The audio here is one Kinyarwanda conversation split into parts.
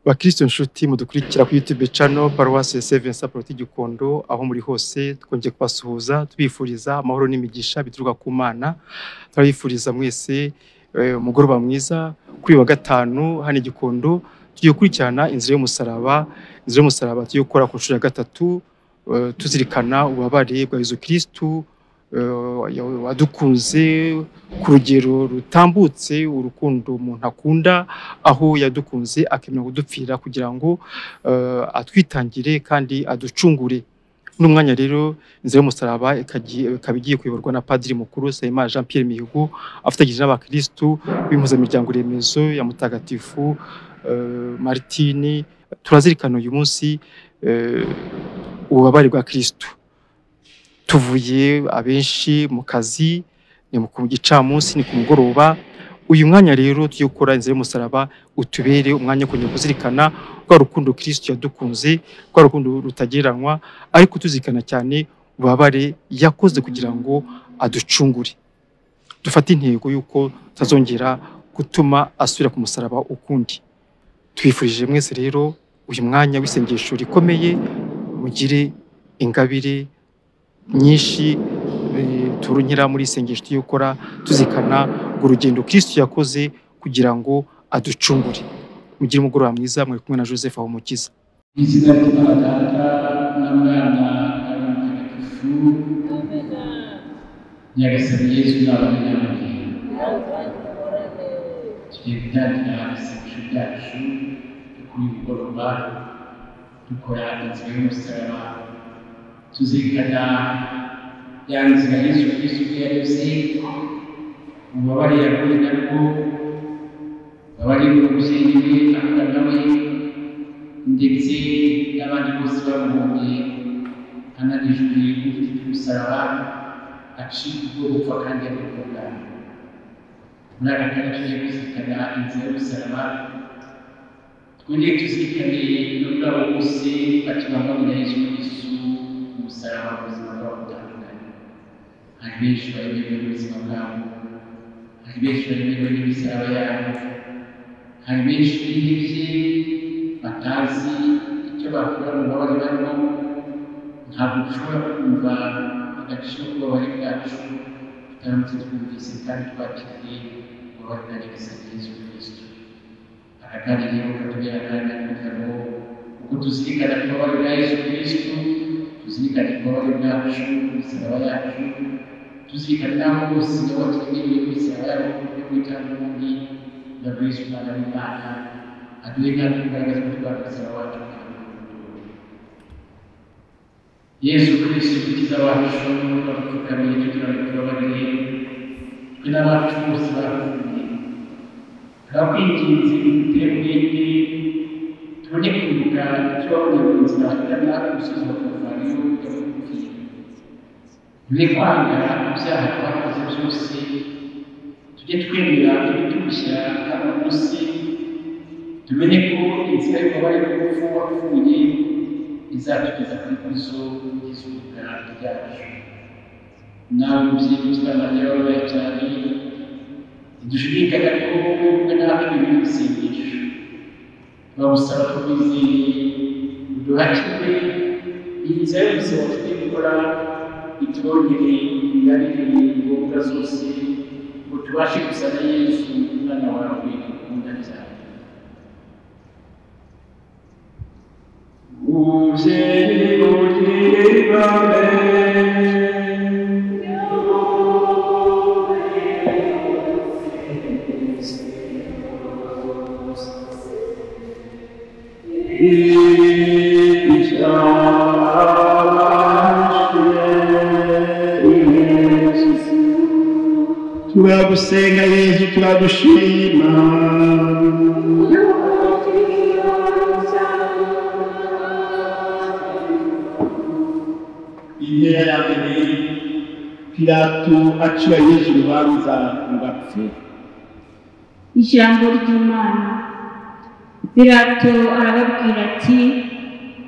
Bakristo nshuti mudukurikira ku YouTube channel Paroisse Saint Vincent Pallotti Gikondo, aho muri hose twongeye kubasuhuza tubifuriza amahoro n'imigisha bituruka ku Mana. Turabifuriza mwese umugoroba mwiza kuri wa gatanu hano Gikondo. Tugiye gukurikirana inzira y'umusaraba, inzira y'umusaraba tugiye gukora ku nshuro ya gatatu, tuzirikana ububabare bwa Yezu Kristu wadukunze ku rugero rutambutse urukundo umuntu akunda, aho yadukunze akemera kudupfira kugira ngo atwitangire kandi aducungure. N'umwanya rero inzira y'umusaraba ikaba igiye kuyoborwa na Padiri Mukuru Nsabimana Jean Pierre Mihigo afatanyije n'abakristu b'impuzamiryango remezo ya Mutagatifu Martini. Turazirikana uyu munsi ububabare bwa Kristu. Tuvuye abenshi mu kazi, ni ku gicamunsi, ni ku mugoroba. Uyu mwanya rero tugiye gukora inzira y'umusaraba utubere umwanya wo kongera kuzirikana rwa rukundo Kristu yadukunze, rwa rukundo rutagereranywa, ariko tuzirikana cyane ububabare yakoze kugira ngo aducungure. Dufate intego y'uko tutazongera gutuma asubira ku musaraba ukundi. Twifurije mwese rero uyu mwanya w'isengesho rikomeye, mugire ingabire nyinshi turunyira muri isengesho tugiye gukora tuzirikana urwo rugendo Kristu yakoze kugira ngo aducungure. Mugire umugoroba mwiza, mwari kumwe na Joseph Ahomukiza. Mu izina ry'Imana Data na Mwana na Roho Mutagatifu. Nyagasani Yezu nabane namwe. Tugiye gutangira isengesho ryacu ryo kuri uyu mugoroba, dukora inzira y'umusaraba, tuzirikana ya nzira Yezu Kristu yanyuze, ububabare yahuye nabwo, ububabare bw'umubyeyi we ahura nawe, ndetse n'abandi bose bamubonye ananijwe n'igiti cy'umusaraba, acika ubwo gupfa kandi agakunda. Muri aka kanya tugiye kuzirikana inzira y'umusaraba, twongere tuzirikane no kuri abo bose bakibangamira Yezu Kristu umusaraba mu buzima bwabo butandukanye. Hari benshi baremerewe n'ubuzima bwabo, hari benshi baremerewe n'imisaraba yabo, hari benshi bihebye batazi icyo bakora mu bubabare barimo. Ntabwo dushobora kumva agaciro k'ububabare bwacu tutaramutse twumvise kandi twakiriye ububabare bwa Nyagasani Yezu Kristu. Aka kanya rero katubera akanya kugira ngo uko tuzirikana ububabare bwa Yezu Kristu, tuzirikane ububabare bwacu, imisaraba yacu, tuzirikane n'abo bose nabo baturemereye imisaraba yabo ku buryo bumwe cyangwa ubundi, kugira ngo Yezu Umwana w'Imana aduhe natwe imbaraga zo gutwara umusaraba wacu kugira ngo. Yezu Kristu Umukiza wacu, badupfukamiye tugira ngo tubabarire, twe n'abacu bose barapfuye. Turakwinginze udutere umwete, tubone kwibuka icyo wabonye mu nzira igana ku musozi wa Kaluvariyo ujya kugupfira. Duhe kwanga ibyaha twakoze byose, tujye twemera ibiturushya kandi munsi, tumenye ko inzira y'ububabare bw'urupfu wapfuye izatugeza ku ikuzo ry'izuka ryacu. Nawe mubyeyi Bikira Mariya wababaye cyane, ntidushidikanya ko wowe natwe biri mu isengesho. Turagusaba tukwizeye uduhakirwe iyi nzira y'ubuzima tugiye gukora, itwongere ingabire ngombwa zose ngo tubashe gusa na Yezu Umwana wawe ukunda cyane. Mubyeyi ugira ibambe, turagusenga Yezu, turagushima. Intera ya mbere, Pilato acira Yezu urubanza ngo apfe. Ijambo ry'Imana. Pilato arababwira ati: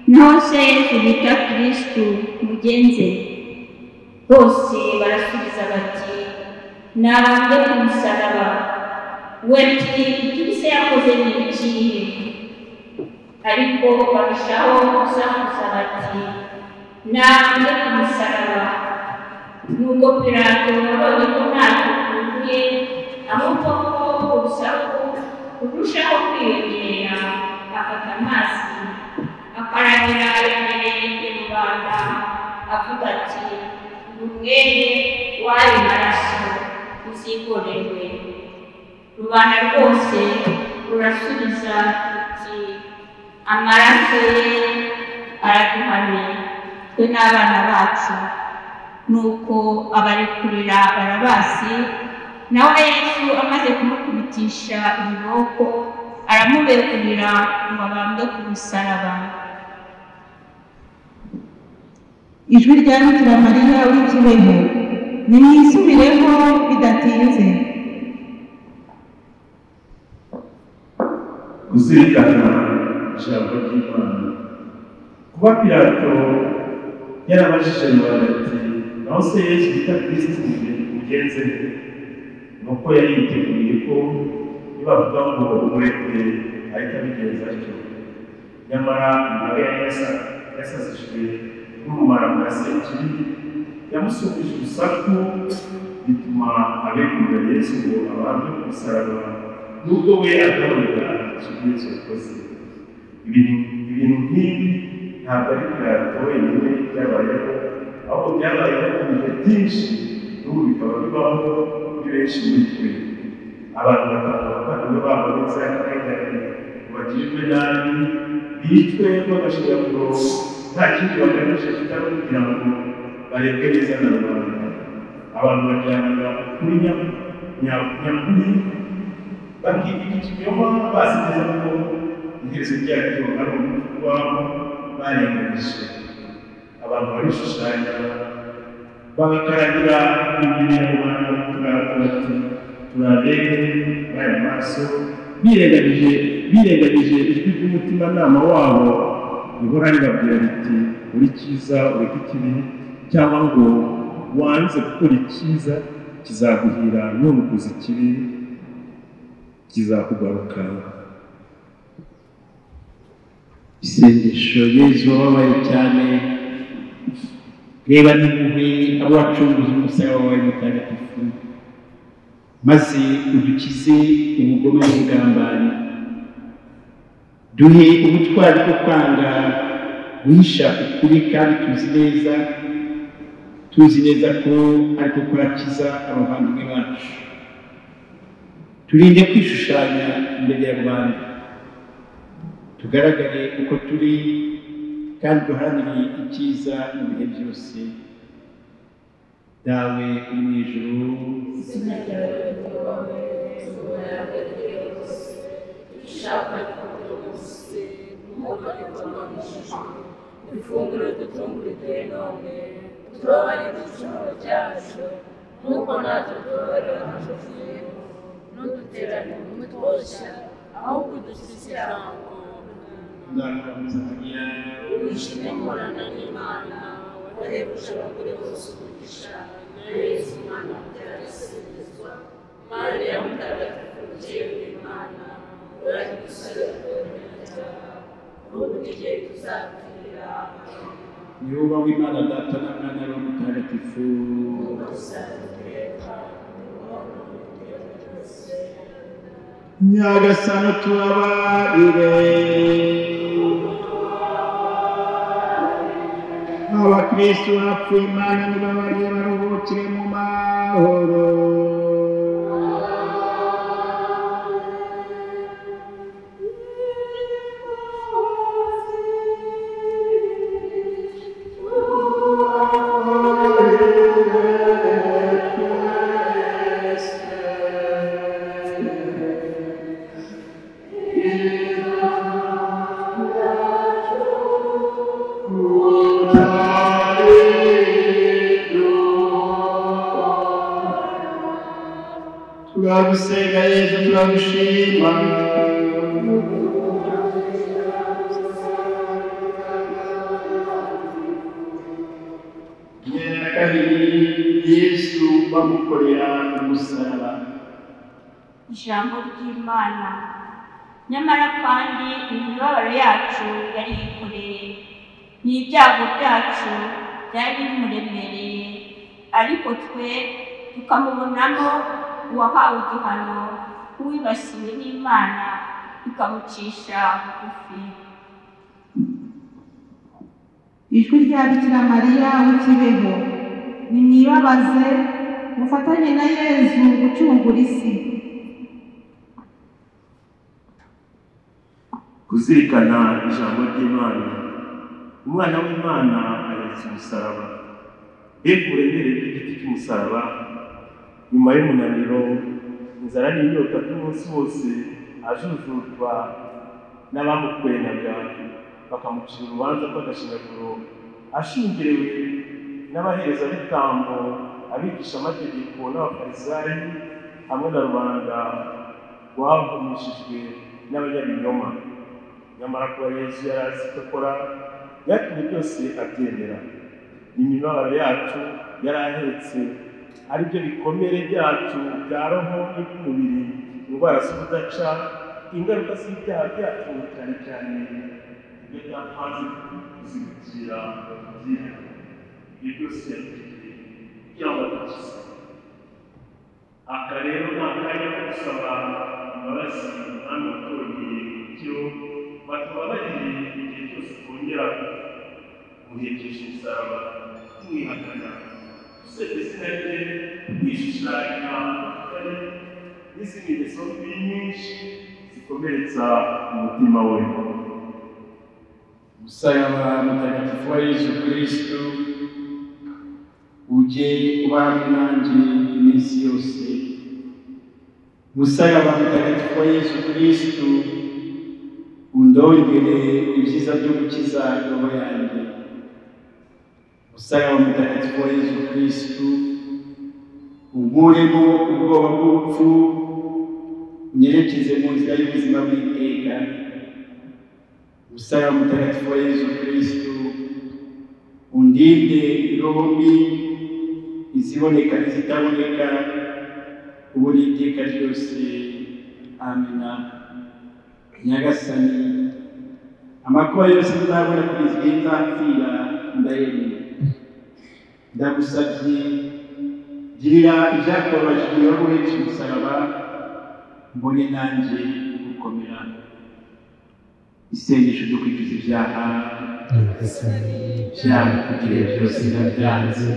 naho se Yezu bita Kristu mugenze? Bose barasubiza bati: nabambwe ku musaraba. We ati: ikibi se yakoze ni ikihe? Ariko barushaho gusakuza bati ntabwo ku musaraba. Nuko Pilato abonye ko ntacyo byunguye, ahubwo ko urusaku rurushaho kwiyongera, afata amazi akarabira imbere ya rubanda, avuga ati ndi umwere w'ayo maraso uzigorerwe. Rubanda rwose rurasubiza ruti amaraso ye araduhamye twe n'abana bacu. Nuko abarekurira Barabasi, nawe Yesu amaze kumukubitisha ibiboko aramubekurira ngo abambwe ku musaraba. Ijwi rya Bikira Mariya w'i Kibeho, nimwisubireho bidatinze. Kuzirikana ijambo ry'Imana. Kuba Pilato yarabajije rubanda ati naho se Yesu bita Kristo mugenze nte, nuko yari yiteguye ko nibavuga ngo umurekure ahita abigenza atyo. Nyamara imbaga yari yasazijwe n'ubumara bwa Sekibi yamusumbije urusaku, bituma abegurira Yesu ngo abambwe ku musaraba, nubwo we atabonaga icyo Yesu yakoze. Ibintu nk'ibi ntabwo ari Pilato wenyine byabayeho, ahubwo byabayeho mu bihe byinshi, n'ubu bikaba bibaho kuri benshi muri twe. Abantu batanga abavandimwe babo b'inzirakarengane ngo bagirirwe nabi, bicwe rw'agashinyaguro, nta kindi bagamije kitari kugira ngo barebwe neza na rubanda. Abantu bajyanira ukuri nyakuri, bakigira ikinyoma bazi neza ko iherezo ryacyo ari urupfu rwabo barenganyije. Abantu barishushanya bagakaragira imbere ya rubanda bati turabere b'aya maso, birengagije ijwi ry'umutimanama wabo rihora ribabwira riti uri cyiza ureke ikibi, cyangwa ngo wanze gukora icyiza kizaguhira, none ukoze ikibi kizakugaruka. Isengesho. Yezu wababaye cyane, reba n'impuhwe abo wacunguza umusaraba wawe mutagatifu, maze udukize ubugome n'ubugambanyi. Duhe ubutwari bwo kwanga guhisha ukuri, kandi tuzi neza ko ariko kurakiza abavandimwe bacu. Turinde kwishushanya imbere ya rubanda, tugaragare uko turi, kandi duharanire icyiza mu bihe byose. Dawe uri mu ijuru, izina ryawe ryubahwe, ingoma yawe yogere hose, ishaka rikorwe munsi nk'uko rikorwa mu ijuru. Ifunguro ridutungura none, tubabarire ibicumuro byacu nk'uko natwe tubabarira abaducumuye, ntuduterane mu mitwoshya, ahubwo udukize icyago. Ndakuramutsa Mariya, wishime mporana n'Imana, wahebuje abagore bose umugisha, na Yezu umwana wabyara asingizwa. Mariya mutagatifu mubyeyi w'Imana, uradusabira abanyabyaha, ubu n'igihe tuzapfira. Niwubahwe Imana Data na Mwana na Roho Mutagatifu. Nyagasani tubabarire. Abakristu bapfuye Imana nibabarire baruhukire mu mahoro. Turagusenga Yezu, turagushima. Ya kabiri, Yesu bamukorera umusaraba. Ijambo ry'Imana. Nyamara kandi imibabaro yacu yari yikoreye, n'ibyago byacu byari bimuremereye, ariko twe tukamubonamo uwahawe igihano, uwibasiwe n'Imana ikamucisha bugufi. Ijwi rya Bikira Mariya w'ikibeho, nimwibabaze mufatanye na Yezu gucungura isi. Kuzirikana ijambo ry'Imana. Umwana w'Imana ahetse umusaraba. Mbega uburemere bw'igiti cy'umusaraba! Nyuma y'umunaniro, inzara n'inyota by'umunsi wose, ajujurwa n'abamukwenaga bakamucira urubanza rw'agashinyaguro, ashungerewe n'abaherezabitambo, abigishamategeko n'abafarisayi, hamwe na rubanda rwahumishijwe n'abanyabinyoma. Nyamara kuba Yezu yari azi icyo akora, byatumye byose abyemera. Imibabaro yacu yari ahetse, ari byo bikomere byacu bya roho n'iby'umubiri, indwara z'ubudaca, ingaruka z'ibyaha byacu, cyane cyane ibyo byatwanze kuzibukira tubyihane. Ibyo byose yabigiriye kugira ngo adukize. Aka rero ni akanya ko gusaba imbabazi Umwami watoreye ibyo batubabarire igihe cyose twongera kumuhekesha umusaraba, tumwihakana, dusebya izina rye, twishushanya tutari, n'izindi ngeso mbi nyinshi zikomeretsa umutima we. Umusaraba mutagatifu wa Yezu Kristu ujye uba hamwe nanjye iminsi yose. Umusaraba mutagatifu wa Yezu Kristu undongere ibyiza byo gukiza roho yanjye. Umusaraba mutagatifu wa Yezu Kristu unkuremo ubwoba bw'urupfu, unyerekeze mu nzira y'ubuzima bw'iteka. Umusaraba mutagatifu wa Yezu Kristu undinde roho mbi, iziboneka n'izitaboneka, ubu n'iteka ryose. Amina. Nyagasani, amakuba yose nzabona kugeza igihe nzapfira ndayemeye. Ndagusabye, girira ibyakubabaje igihe wari uhetse umusaraba, mbone nanjye gukomera. Isengesho ryo kwicuza ibyaha. Ibyaha byose ndabyanze,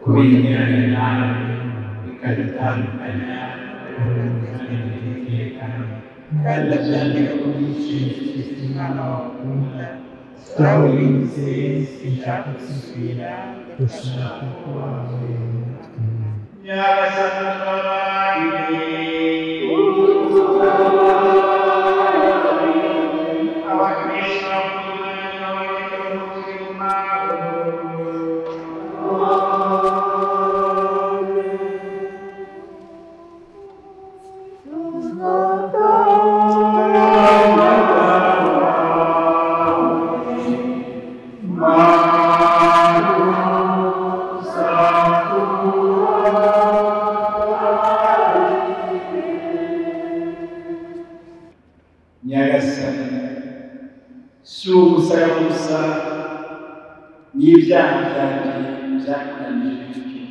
kubera inyuranye nawe bikadutandukanya kandi ndabyandika ku bwinshi umwana wawe ukunda turawurinze, sinshaka gusubira, ndashaka kuba wawe. Nyagasani tubabarire. Abakristo n'abakristo mu mahoro. Nyagasani, si umusaraba gusa n'ibyaha byanjye byakunanije bityo.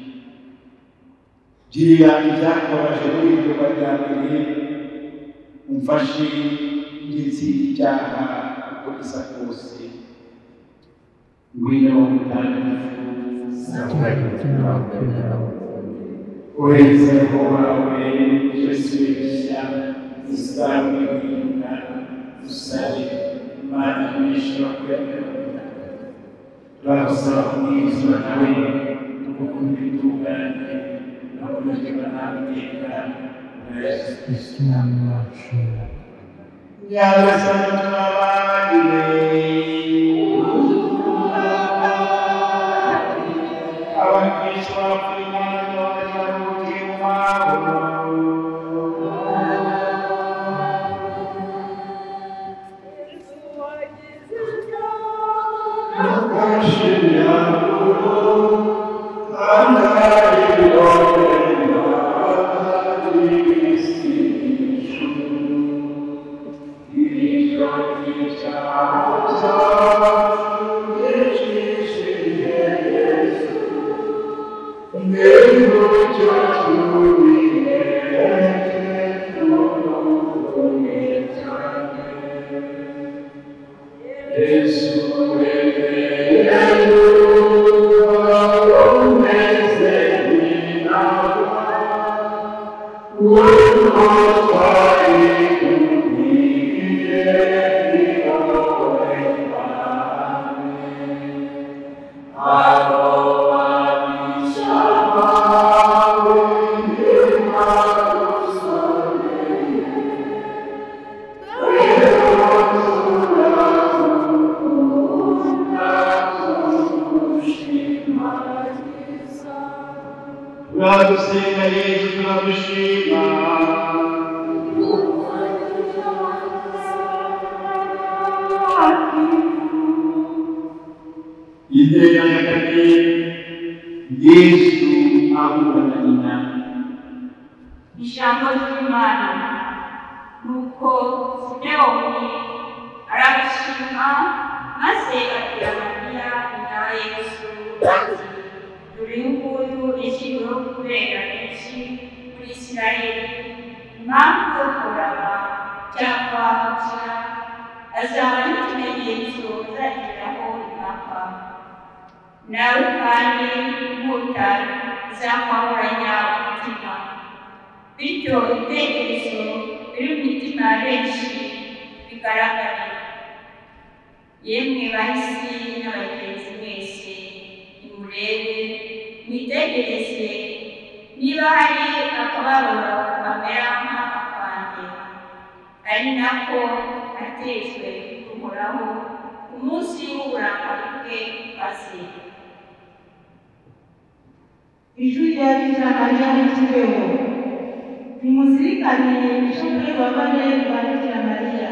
Girira ibyakubabaje muri iryo rya mbere, umfashe ngitsinda icyaha uko bisa kose. Ngwino mutagatifu, ohereza roho wawe, byose bishya izabwe guhinduka. Dusabe Imana menshi bakwemera, turagusaba kumwizwa nawe no gukunda ibitunganye no kunogerwa nawe iteka na Yesu Kristo Umwami wacu. Nyagasani tubabarire. Abakristo bapfuye Imana baruhukiye mu mahoro. Turagusenga Yezu, turagushima. Intera ya kane, Yezu ahura na nyina. Ijambo ry'Imana. Nuko Simewoni arabishima, maze abwira Mariya nyina wa Yesu ati: dore nguyu yashyiriweho kubera benshi muri Isirayeli impamvu yo kurama cyangwa gukira, azaba n'ikimenyetso uzageraho impaka. Nawe kandi inkota izakwahuranya umutima, bityo ibitekerezo biri mu mitima ya benshi bigaragare. Yemwe bahisi n'abagenzi mwese, nimurebe mwitegereze niba hari akababaro kamera nk'aka kanjye, ari nako natejwe n'Uhoraho ku munsi w'uburakari bwe bukaze. Ijwi rya Bikira Mariya w'i Kibeho. Nimuzirikane ishapule y'ububabare bwa Bikira Mariya.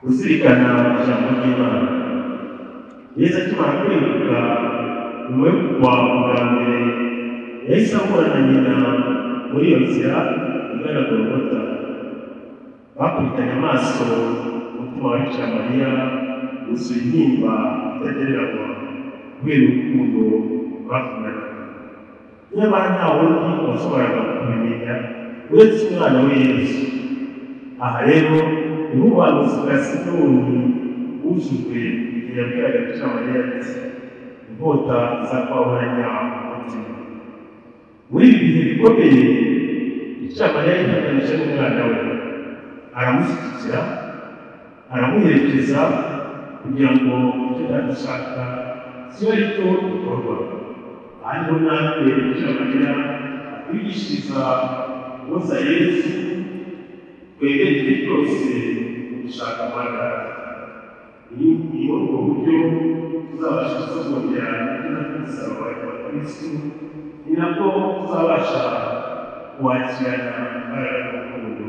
Kuzirikana ijambo ry'Imana. Yesu akimara kwibuka nyuma yo kugwa bwa mbere, yahise ahura na nyina muri iyo nzira igana Golgota. Bakubitanye amaso, umutima wa Bikira Mariya wuzuye intimba itagereranywa kubera urukundo bakundanaga. Nyamara nta wundi washoboraga kubimenya uretse umwana we Yesu. Aha rero niho ubuhanuzi bwa Simewoni bwujujwe igihe yabwiraga Bikira Mariya ati: inkota izakwahuranya umutima. Muri ibi bihe bikomeye, Bikira Mariya yifatanyije n'umwana we, aramushyigikira, aramuherekeza kugira ngo icyo Data ashaka kibe ari cyo gikorwa. Aha niho natwe Bikira Mariya atwigishiriza kunoza Yesu twegere igihe cyose mu gushaka amagara. Ni muri ubwo buryo tuzabasha gusogongera ibyiza by'umusaraba wa Kristu, ni nabwo tuzabasha kuwakirana imbaraga n'urukundo,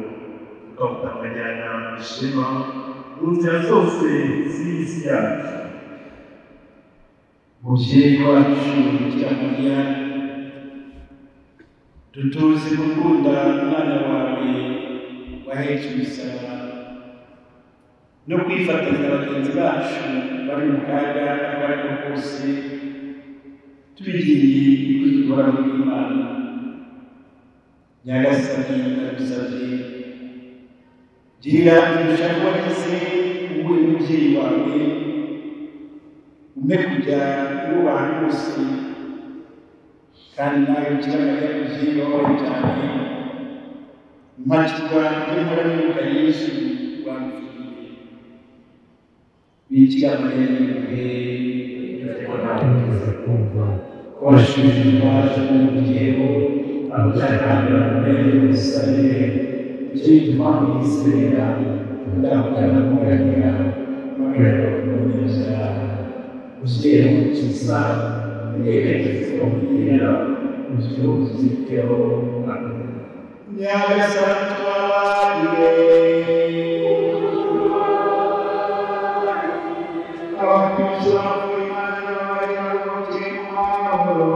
tukawutanganyana ishema mu nzira zose z'iyi si yacu. Mubyeyi wacu Bikira Mariya, dutuze gukunda umwana wawe wahetse umusaraba no kwifatanya na bagenzi bacu bari mu kaga ako ari ko kose, tubigiriye ikuzo ry'Imana. Nyagasani ndagusabye, girira umugisha wagize uhuye n'umubyeyi wawe, umpe kujya wubaha rwose, kandi nawe Bikira Mariya mubyeyi wabaye cyane, mpakirwa ibyo mpora nibuka Yesu wamfiriye. Bikira Mariya nibuhe Tumaze kumva washimye waje mu agutakambira mbere y'umusabire, icyo gituma mwizera ndamugana muganira murero kuneza ugiye mukiza yerekeze kumubwira ubyuziteho. Nyagasani tubabarire. Abakristo bapfuye Imana ibabarire, baruhukire mu mahoro.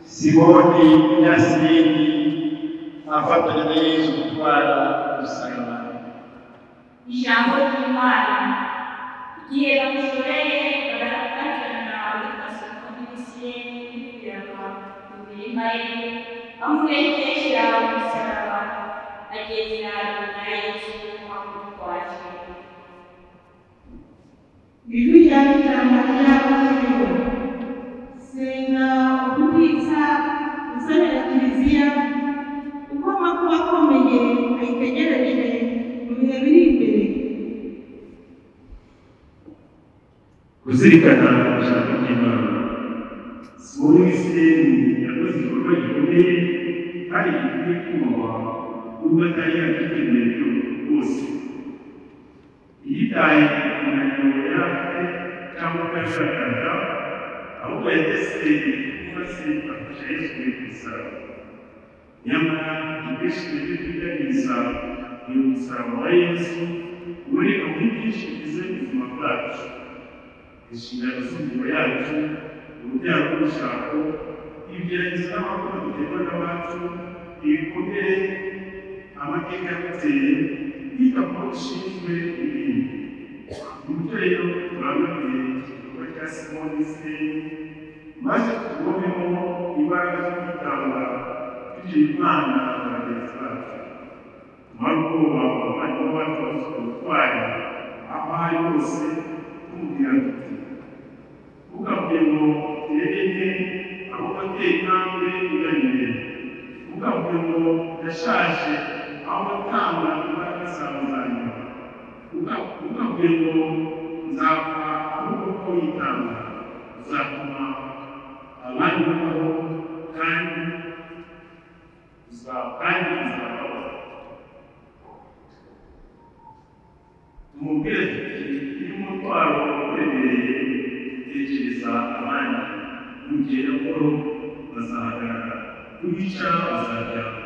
Simoni Nyasini afatanya na Yesu gutwara umusaraba. Ijambo ry'Imana. Igihe bamushoreye barafatana witwa Simoni w'Isirene yibwiraga mu mirima ye, bamuhekesha umusaraba, agenda na Yesu amutwaje. Ijwi rya Bikira Mariya bakiriho. Senga ubutitsa usabira Kiliziya uko amakuba akomeye ayitegereje mu bihe biri imbere. Kuzirikana ijambo ry'Imana. Simoni w'Isirene yakoze igikorwa gikomeye kandi gikwiye kubahwa nubwo atari yabyiteguye rwose. Yitaye ku munaniro yari afite cyangwa uko yashakaga, ahubwo yatese maze afasha Yesu ku musaraba. Nyamara ibyishimo byo kwiganiriza uyu musaraba wa Yesu uboneka muri byinshi bigize ubuzima bwacu. Inshingano z'ingingo yacu, urubyaro rw'urushako, ibigeragezo n'amakuba duterwa n'abacu, ibikomere amateka yaduteye, kwita ku bo dushinzwe n'ibindi. Umucyo rero turangamiye iki gikorwa cya Simoni w'Isirene, maze tubonemo imbaraga zo kwitanga tugira Imana na bagenzi bacu. Tumare ubwoba abavandimwe bacu bafite ubutwari aho ari hose, tumubwira tuti: ntukavuge ngo ntege nke, ahubwo tera intambwe igana imbere. Ntukavuge ngo ndashaje, ahubwo tanga imbaraga zawe za nyuma. Ntukavuge ngo nzapfa, ahubwo ko witanga uzatuma abandi babaho kandi uzabaho. Tumubwire tuti: iyo umutwaro uremereye, tekereza abandi. Nugenda buhoro bazahagarara, nuwicara bazaryama,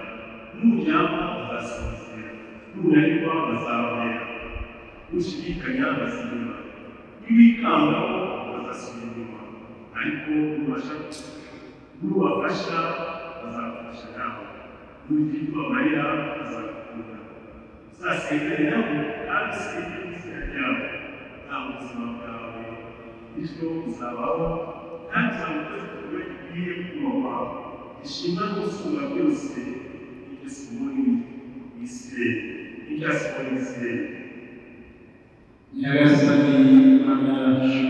nuryama bazasinzira, nunanirwa bazahobera, nushidikanya baziheba, niwikangaho bazasubira inyuma, ariko nubafasha bazagufasha nawe, nugira icyo ubamarira bazagukunda. Uzasengane nabo kandi usenge mu izina ryabo, nta ubuzima bwawe, bityo uzabaho kandi uzaba ukoze igikorwa gikwiye kubahwa, gishimwa n'Usumba byose, n'ibyo Simoni w'Isirene, n'ibya Simoni w'Isirene. Nyagasani Mana yacu,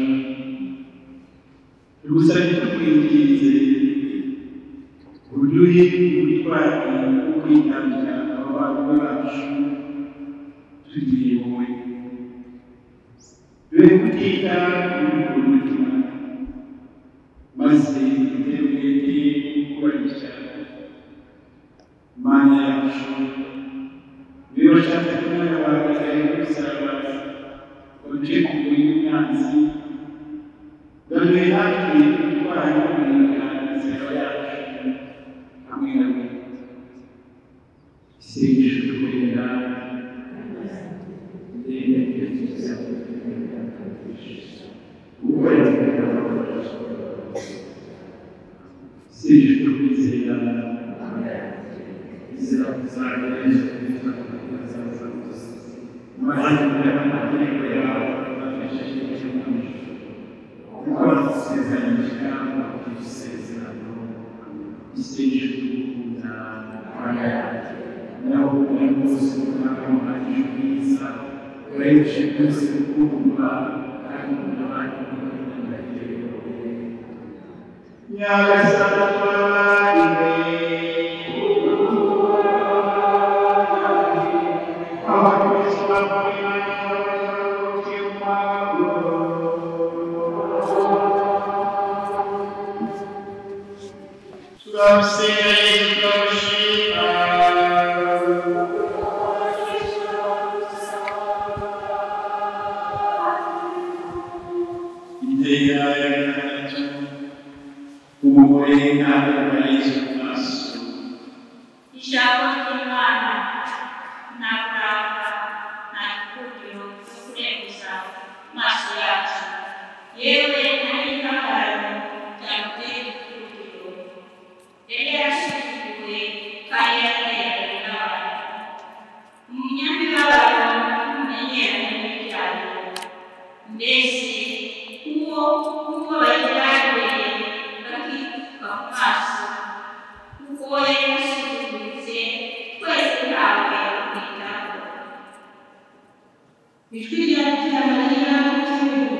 tugusabye tukwinginze uduhe ubutwari bwo kwitangira abavandimwe bacu tugiriye wowe. Dore kutita kuri umutima, maze dutere umwete wo kubarisha. Mana yacu, niwe washatse ko umwana wawe azahera umusaraba waduce ku ngoyi y'umwanzi, baduhe natwe ubutwari bwo guheka imisaraba yacu hamwe nawe. Isengesho dukorera isengesho ryo kwizera. Izera kuzagera Yesu Kristo maze amategeko yawe abafashije mu ijuru, kuko wasezeranyije kandi wakoze isezerano. Isengesho ry'ugukunda Mana yanjye, nawe ubona rwose umwana uhagije ubwiza, urahebuje rwose gukundwa kandi ukunda abandi nk'uko Nyagasani tubabarire. Abakristo b'Imana n'abayoboke turamusenga Yezu turamushima. Iteka ya gatandatu, umugore ntabwo Yezu mu maso. Ijambo ry'Imana nta kuranga, nta gikundiro cyo kurenguza amaso yacu, yewe nta n'igihagararo cyamutera igikundiro. Yari yarasuzuguwe kandi yaratereranywe n'abantu, umunyamibabaro n'umumenyerane w'ibyago, mbese uwo bagerageje bakipfuka mu maso, kuko yari yasuzuguritse twese ntawe kwitaho. Ijwi rya Bikira Mariya Kibeho.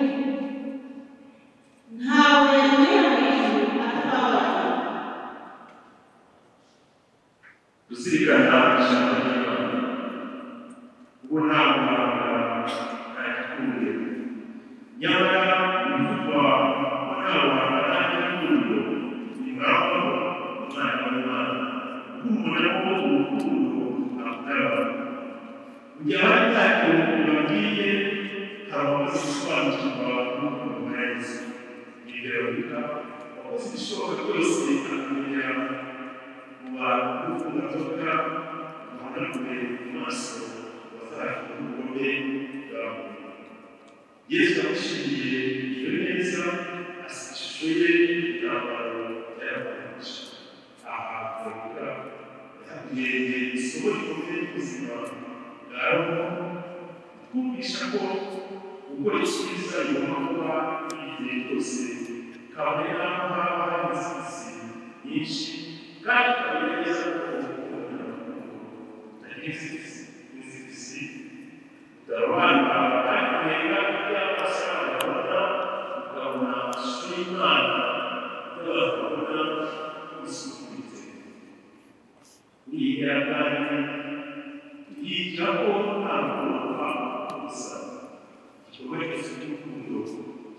Ntawe ugera mu ijuru atababarira. Kuzirikana ijambo ry'Imana, ubwo nta muhanga nta gikundiro, nyamara ibivugwa ko nta buhanga nta gikundiro ntibirangwaho umwana w'Imana, kuko umuntu wo urukundo amugaragara. Mu gihe abandi ntacyo babwiye, hari abamaze gusobanukirwa n'urukundo rwa Yesu. Yigarurira wakoze ibishoboka byose akamenya mu bantu b'uruvunganzoka bahanagure mu maso bazafite ubugome bwabo. Yesu yamushimiye iyo neza, asiga ishusho ye y'igitambaro cyayabonetse. Aha turavuga yatubwiye isomo rikomeye ry'ubuzima bwa roho, twumvisha ko gukora icyiza bigomba kuba igihe cyose, kabone n'aho haba hari inzitizi nyinshi, kandi tukamenya neza ko gukunda utagira inzitizi, utarobanura kandi ukareba ibyo amaso abona, ukabona ishusho y'Imana, ibyo abantu babona bisukuritse. Muri iyi ntera kandi yigira ko nta rukundo rupfa gusa. Igikorwa cyose cy'urukundo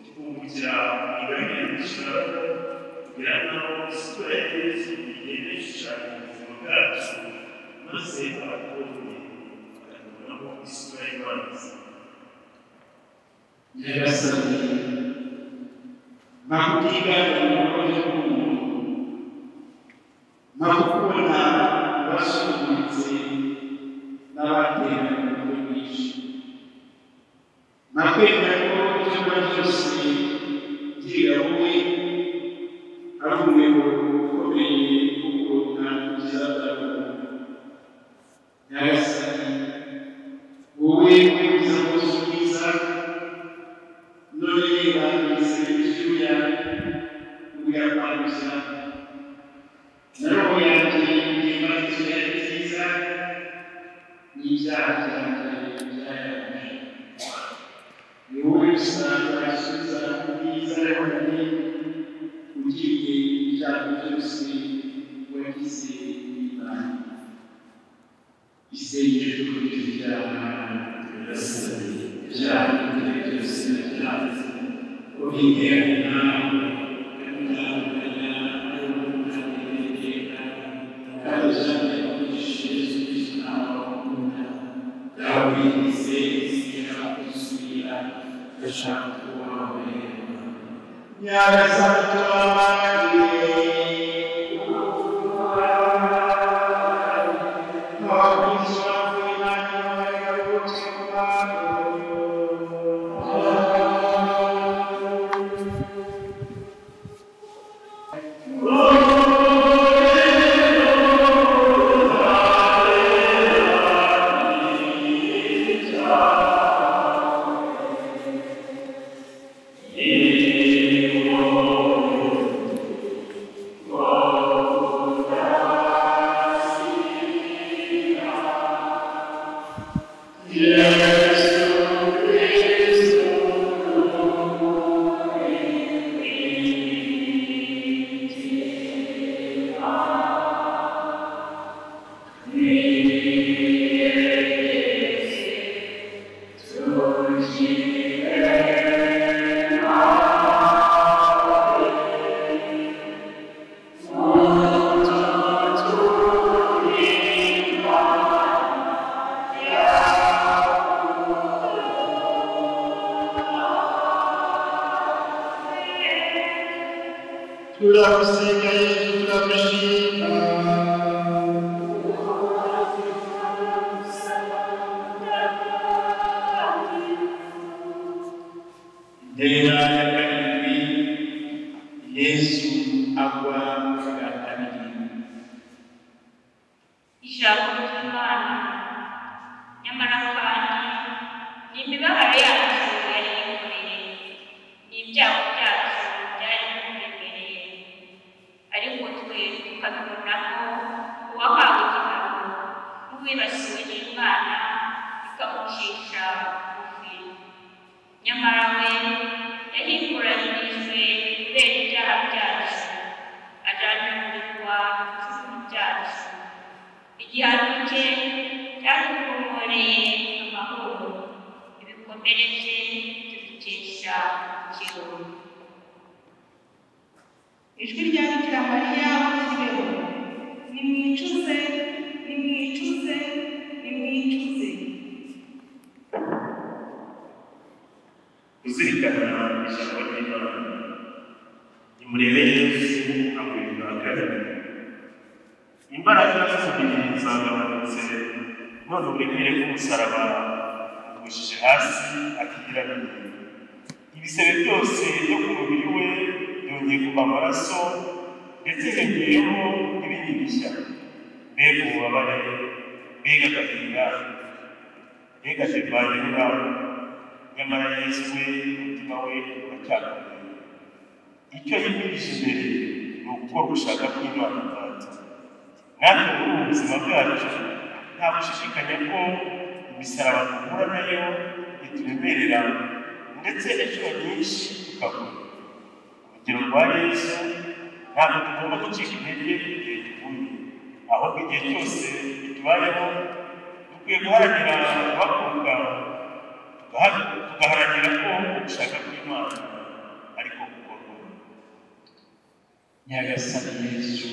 kikungukira ingabire nyinshi kugera n'aho isura ya Yesu igenda ishushanya ubuzima bwacu, maze abatubonye bakatubonamo isura y'Imana. Nyagasani, nakutiga mu bikorwa by'urukundo, nakukubona basuzuguritse n'abateranye mu buryo bwinshi, nakwemera ko ibyo ukora byose byiga wowe ari umuyoboro ukomeye wo kuronka ibyiza byawe. Nyagasani, wowe wemeza bose ubwiza, none reba ibisebe by'icyuya ubuyakwanduza, na roho yanjye ihimbaza isura ye nziza, n'ibyaha byanjye byayanduje. Ni wowe gusa wasubiza ubwiza yabonanye, ugiriye ibyago byose wagize n'Imana. Isengesho ryo ibyaha Nyagasani, ibyaha byose byacu, ubigirane nawe, kandi iteka, kandi ujyane umugisha Yesu Kristo nawe wakunda, dawe wigize sinshaka gusubira, ndashaka kubaho. Nyagasani tubabarire. Abakristo b'Imana n'abayoboke babo. Amen. Turagusenga Yezu, turagushima. Intera ya karindwi, Yezu agwa bwa kabiri. Ijambo ry'Imana. Nyamara kandi ni imibabaro yacu yari yikoreye, ni ibyago byacu byari bimuremereye, ariko twe tukabibonamo uwahawe igihano n'uwibasiwe n'Imana ikamucisha bugufi. Nyamara we yahinguranyirijwe kubera ibyaha byacu, ajanjagurirwa ibicumuro byacu. Igihano cye cyadukomoreye amahoro, ibikomere bye tubikesha umukiro. Ijwi rya Bikira Mariya w'i Kibeho: nimwicuze, nimwicuze, nimwicuze. Kuzirikana ijambo ry'Imana. Nimurebe Yesu aguye bwa kabiri. Imbaraga z'umubiri zagabanutse, none uburemere bw'umusaraba bugujije hasi akigira nini. Ibisebe byose byo ku mubiri we byongeye kuva amaraso, ndetse hiyongeyeho n'ibindi bishya. Mbega ububabare, mbega agahinda, mbega divayi ibura! Nyamara Yesu we, umutima we uracyakomeye. Icyo yimirije imbere ni ugukora ugushaka kw'Imana Data. Natwe muri ubu buzima bwacu nta gushidikanya ko imisaraba duhura nayo ituremerera, ndetse inshuro nyinshi tukagwa. Urugero rwa Yesu, ntabwo tugomba gucika intege igihe tuguye, ahubwo igihe cyose bitubayeho dukwiye guharanira guhaguruka, tugaharanira ko ugushaka kw'Imana ariko gukorwa. Nyagasani Yezu,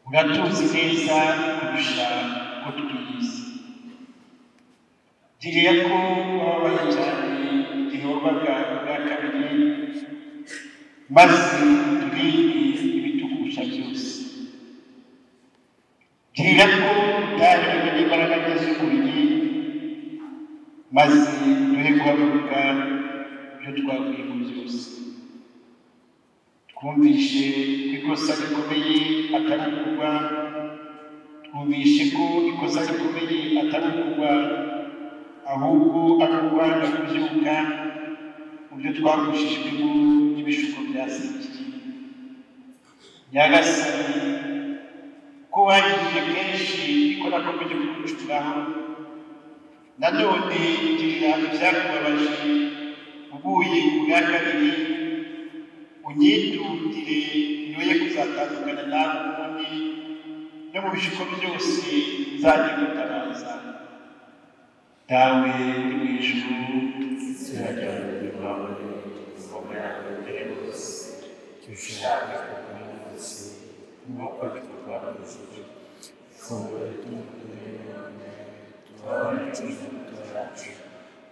uratuzi neza kurusha uko twiyizi. Girira ko wababaye cyane igihe wabaga ubwa kabiri, maze uturinde ibitugusha byose. Girira ko utaherewe n'imbaraga nke z'umubiri, maze duhe guhaguruka ibyo twaguyemo byose. Twumvishe ko ikosa rikomeye atari ukugwa, twumvishe ko ikosa rikomeye atari ukugwa, ahubwo ari ukwanga kubyuka mu byo twagushijwemo n'ibishuko bya Sekibi. Nyagasani, ko wangije kenshi ko nakomeje kugucuraho, nanone girira ibyakubabaje uguye ubwa kabiri, unyitundire ntoye kuzatandukana nawe ukundi, no mu bishuko byose nzajye gutabaza. Dawe uri mu ijuru, Izina ryawe ryubahwe, ingoma yawe yogere hose, icyo ushaka gikorwa munsi nk'uko bikorwa mu ijuru. Ifunguro ritungura none, tubabarire ibicumuro byacu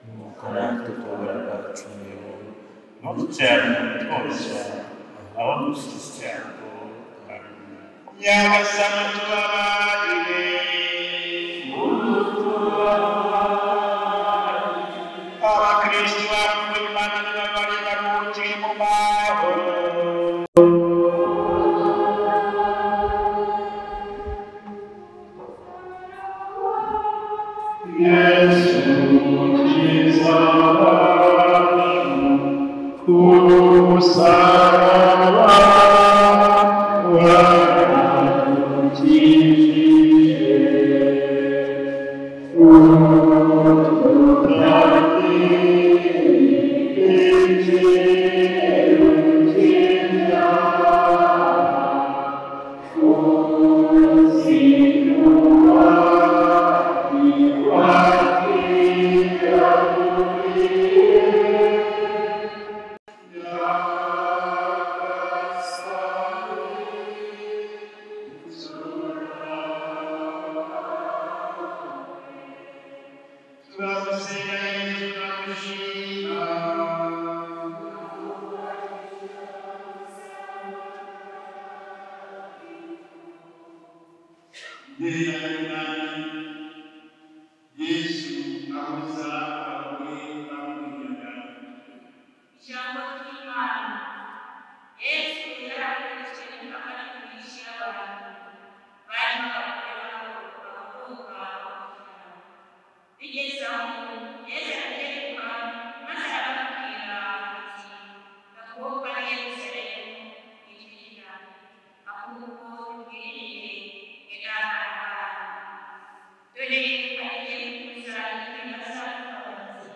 nk'uko natwe tubabarira abacumuyeho, Ntudutererane mu bitwoshya, ahubwo udukize icyago. Amen. Nyagasani tubabarire. Abakristu bapfuye Imana nibabarire, baruhukire mu mahoro. Yesu mukiza wacu, ku musaraba waradukijije, udutangire urukiza, uzidua ikwakira. Intera y'umwami Yesu ahoza abagore bamuriraga. Ijambo ry'Imana. Yesu yarahagurutse n'imbaga nyamwinshi y'abantu barimo abagore b'abakobwa b'abafana. Bigeze aho Yesu arateguka maze arababwira ati: "Bakobwa b'i Yerusalemu, mwitwirira, ahubwo mwirire mwe n'abana banyu. Dore agiye kuza igihe bazavuga bati: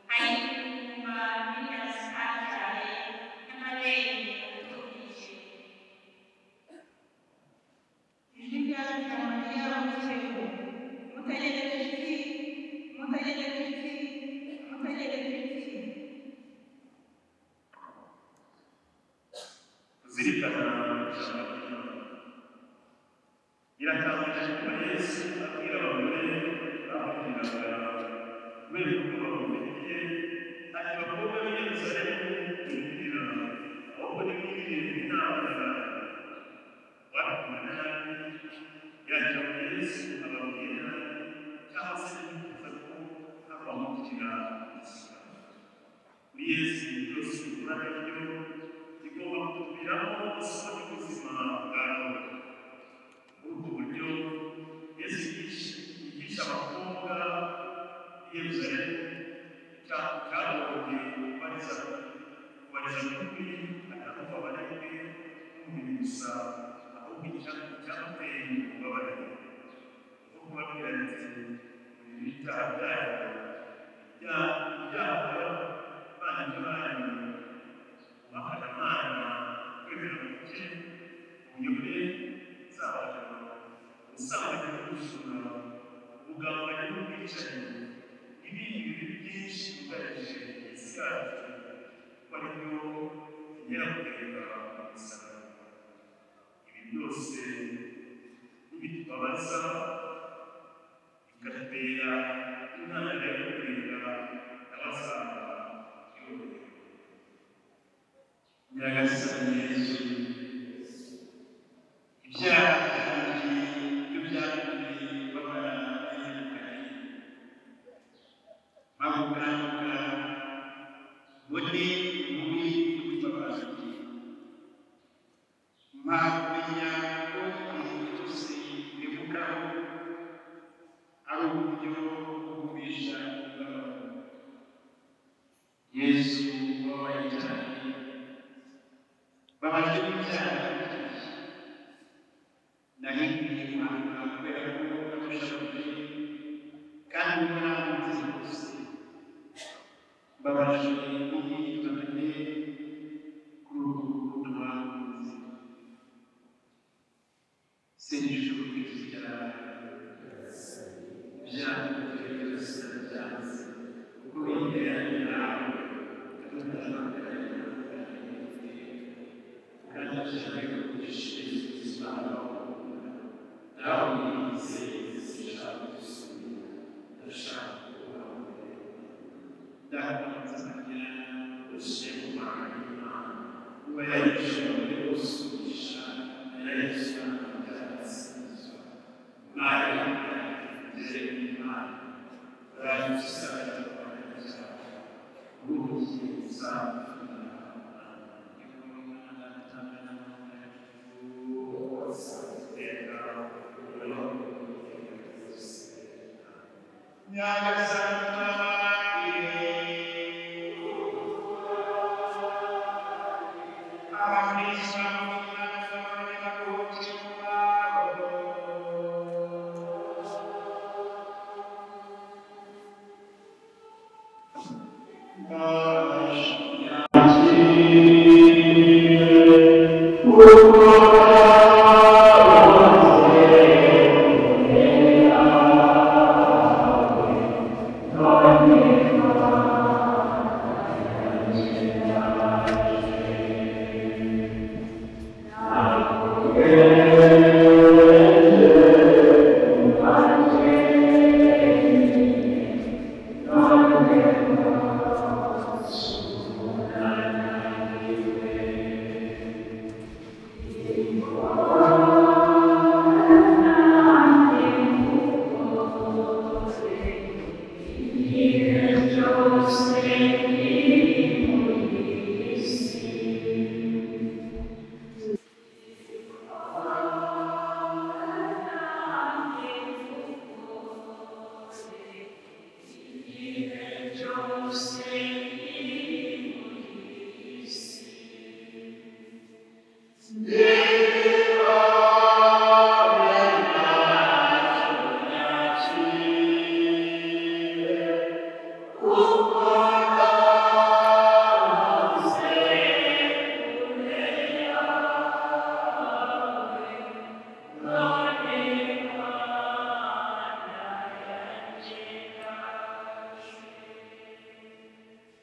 Hahirwa ingumba n'inda zitabyaye n'amabere atonkeje." Ijwi rya Bikira Mariya mu Kibeho. Mutegereje iki? Mutegereje iki? Mutegereje iki? Kuzirikana ijambo ry'Imana. Biratangaje kuba Yesu abwira abagore bamuriraga kubera ubwoba bamufitiye ati: "Bakobwa b'i Yerusalemu, mwirira, ahubwo nimwirire n'abana banyu." Wabikora nabi yagira ngo Yesu ababwiye nabi cyangwa se yifuza ko hari uwamugirira ishyaka. Kuri Yesu ibintu byose bihura nabyo bigomba kutuviramo isomo ry'ubuzima bwa none. Muri ubwo buryo Yesu yigisha abakobwa b'i Yerusalemu icyagombye kubariza by'ukuri atari ububabare bwe bw'umubiri gusa, ahubwo icyamuteye ububabare ni kubabwira ati: "Murebe ibyaha byanyu, ibyaha by'abavandimwe banyu, kubahana Imana, kwemera guke, ubuyobe nzabahana, ubusambanyi n'ubujura, ubugambanyi n'ubwicanyi, n'ibindi bibi byinshi byugarije isi yacu, kuko ari byo bintera kureba umusaraba." Ibi byose nibitubabaza bikatubera intandaro yo kureba abazaba yorohewe. Nyagasani Yesu, ibyaha byanjye byo byatumye babara abanyamugari, bamukanguka mbone ububi bw'umutima wanjye. Mpa kumenya ko igihe cyose mbivugaho ari uburyo bwo kugumisha umubabaro. Yesu wabaye cyane, babajwe n'ibyaha byanjye. Nari nkwiye guhanwa kubera ko nagushavuje kandi ubona nkunze rwose. Mbabajwe n'imyitwarire kuri urwo rukundo wankunze. Sengesho kwizigira ibyaha byose byanze kuko yegeranye nawe ikadutandukanya kandi ashaka kugushishikariza ubuzima bwawe. Nawe yizeye sinshaka gusubira, ndashaka kubaho. Ndakubanza Ushima Imana kuba yarishoboye gusubiza na Yesu byatsinzwe. Mariya mutagatifu w'Imana, urayidusabira abanyabyaha, ubu uzapfira. Nyagasani tubabarire. Abakristo b'Imana bakomeza baruhukire mu babo.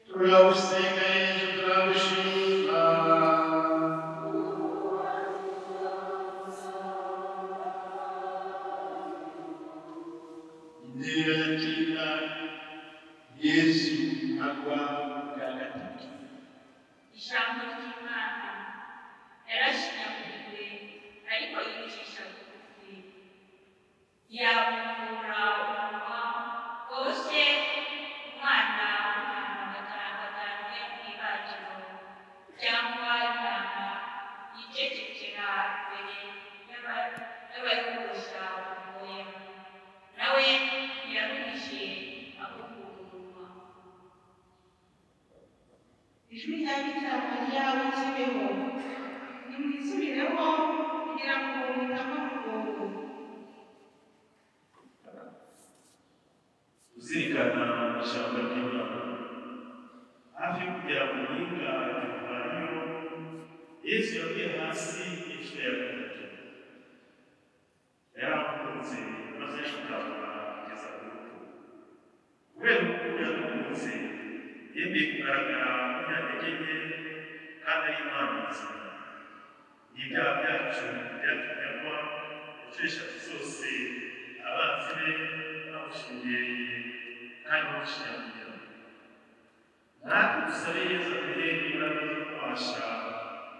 Turagusenga Yezu, turagushima. Intera ya cyenda, Yezu agwa bwa gatatu. Ijambo ry'Imana yarashinyaguriwe ariko yicisha bugufi, yabumbura umunwa wose umwana w'intama wajyanwe mu ibagiro cyangwa intama yicecekera imbere y'abayogosha ubwoya, nawe ntiyaruhije abumbura umunwa. Ijwi rya Bikira Mariya w'i Kibeho, nimwisubireho kugira ngo mutagwa mu rwobo. Kuzirikana ijambo ry'Imana. Hafi yo kugera mu mpinga ya Kaluvariyo, Yesu yaguye hasi inshuro ya gatatu. Yaramukunze maze arikangura kugeza ku rupfu. Kubera urukundo yadukunze, yemeye kugaragara nk'umunyantege nke kandi ari Imana nzima. N'ibyaha byacu byatumye agwa inshuro eshatu zose, abanzi be bamushungereye kandi bamushinyagurira. Natwe dusabe Yezu aduhe imbaraga zo kubasha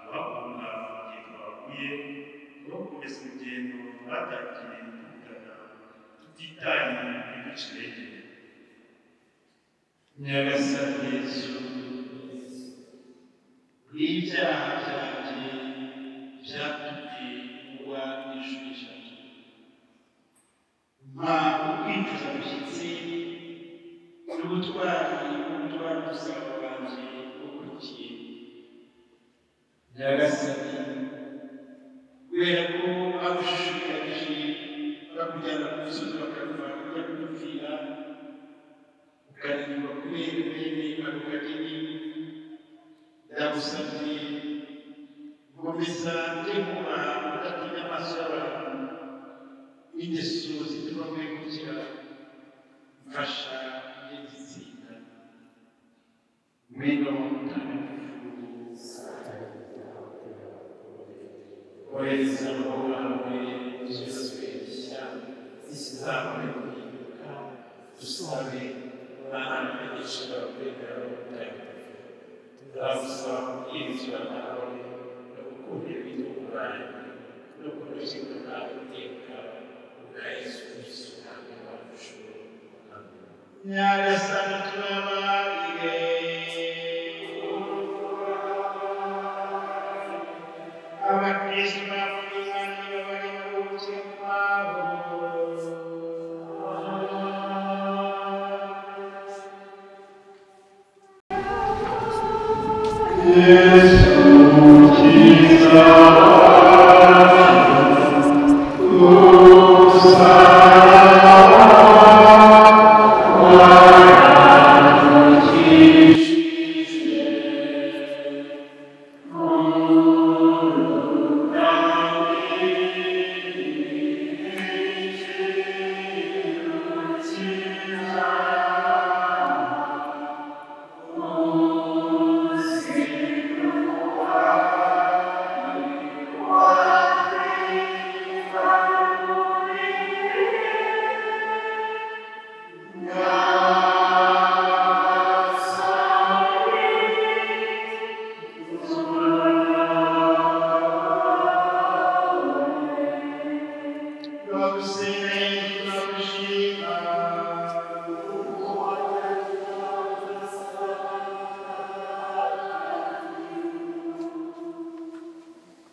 guhaguruka igihe twaguye no gukomeza urugendo twatangiye tugana tutitaye ku biduca intege. Nyagasani Yezu, n'ibyaha byanjye byatumye ngwa inshuro eshatu, mpa ukwicuza gushyitse n'ubutwari bwo gutwara umusaraba wanjye ukurikiye. Nyagasani, kubera ko bagushushanyije bakujyana ku musozi wa Karuvariyo ujya kudupfira, ukananirwa kubera bene ako kageni, ndagusabye gukomeza njye kubaha udatinya amaso y'abantu n'ingeso zituma mwegukira, mfasha njye nzitsinda. Mwene wa Mutagatifu, Ohereza roho wawe byose bishya, zizabone guhinduka, dusabe Mana n'imigisha bakwemera Roho Mutagatifu. Turagusaba kubwirizwa nawe no gukunda ibitunganye no kunoza iteka kubwa Yesu Kristo Umwami wacu. Amen. Nyagasani tubabarire. Abakristo b'Imana bari baruhukire mu mahoro. Yesu mukiza wacu, umusaraba waradukijije.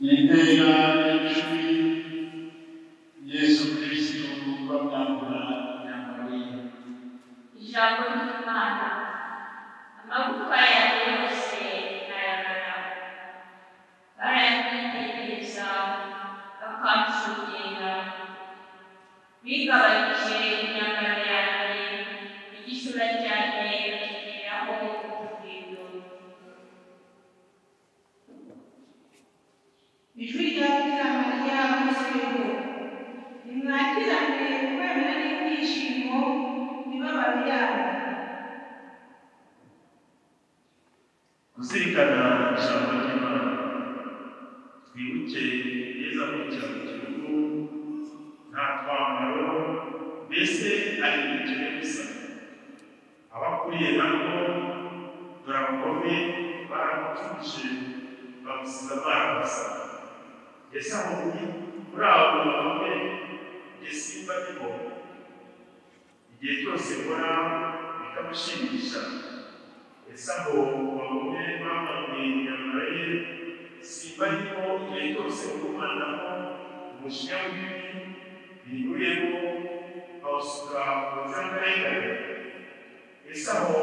Intera y'icumi, Yesu Kristo bamwambura imyambaro ye. Ijambo ry'Imana, amagufwa yawe yose ntayamara, barayamwitegereza. Kuzirikana ijambo ry'Imana, twibuke neza kwinjira mu gihugu nta twambaro, mbese ari ubukene gusa. Abakuriye nabo dore abagome baramutuje bamusiza amazi. Ese aho muri abo bagome njye simba ndimo? Igihe cyose mbona bikamushimisha. Ese aho bagome bambaye imyambaro ye simba ndimo? Igihe cyose ngumanaho umujinya w'ibibi binduyemo bawusuka mu nzirakarengane. Ese aho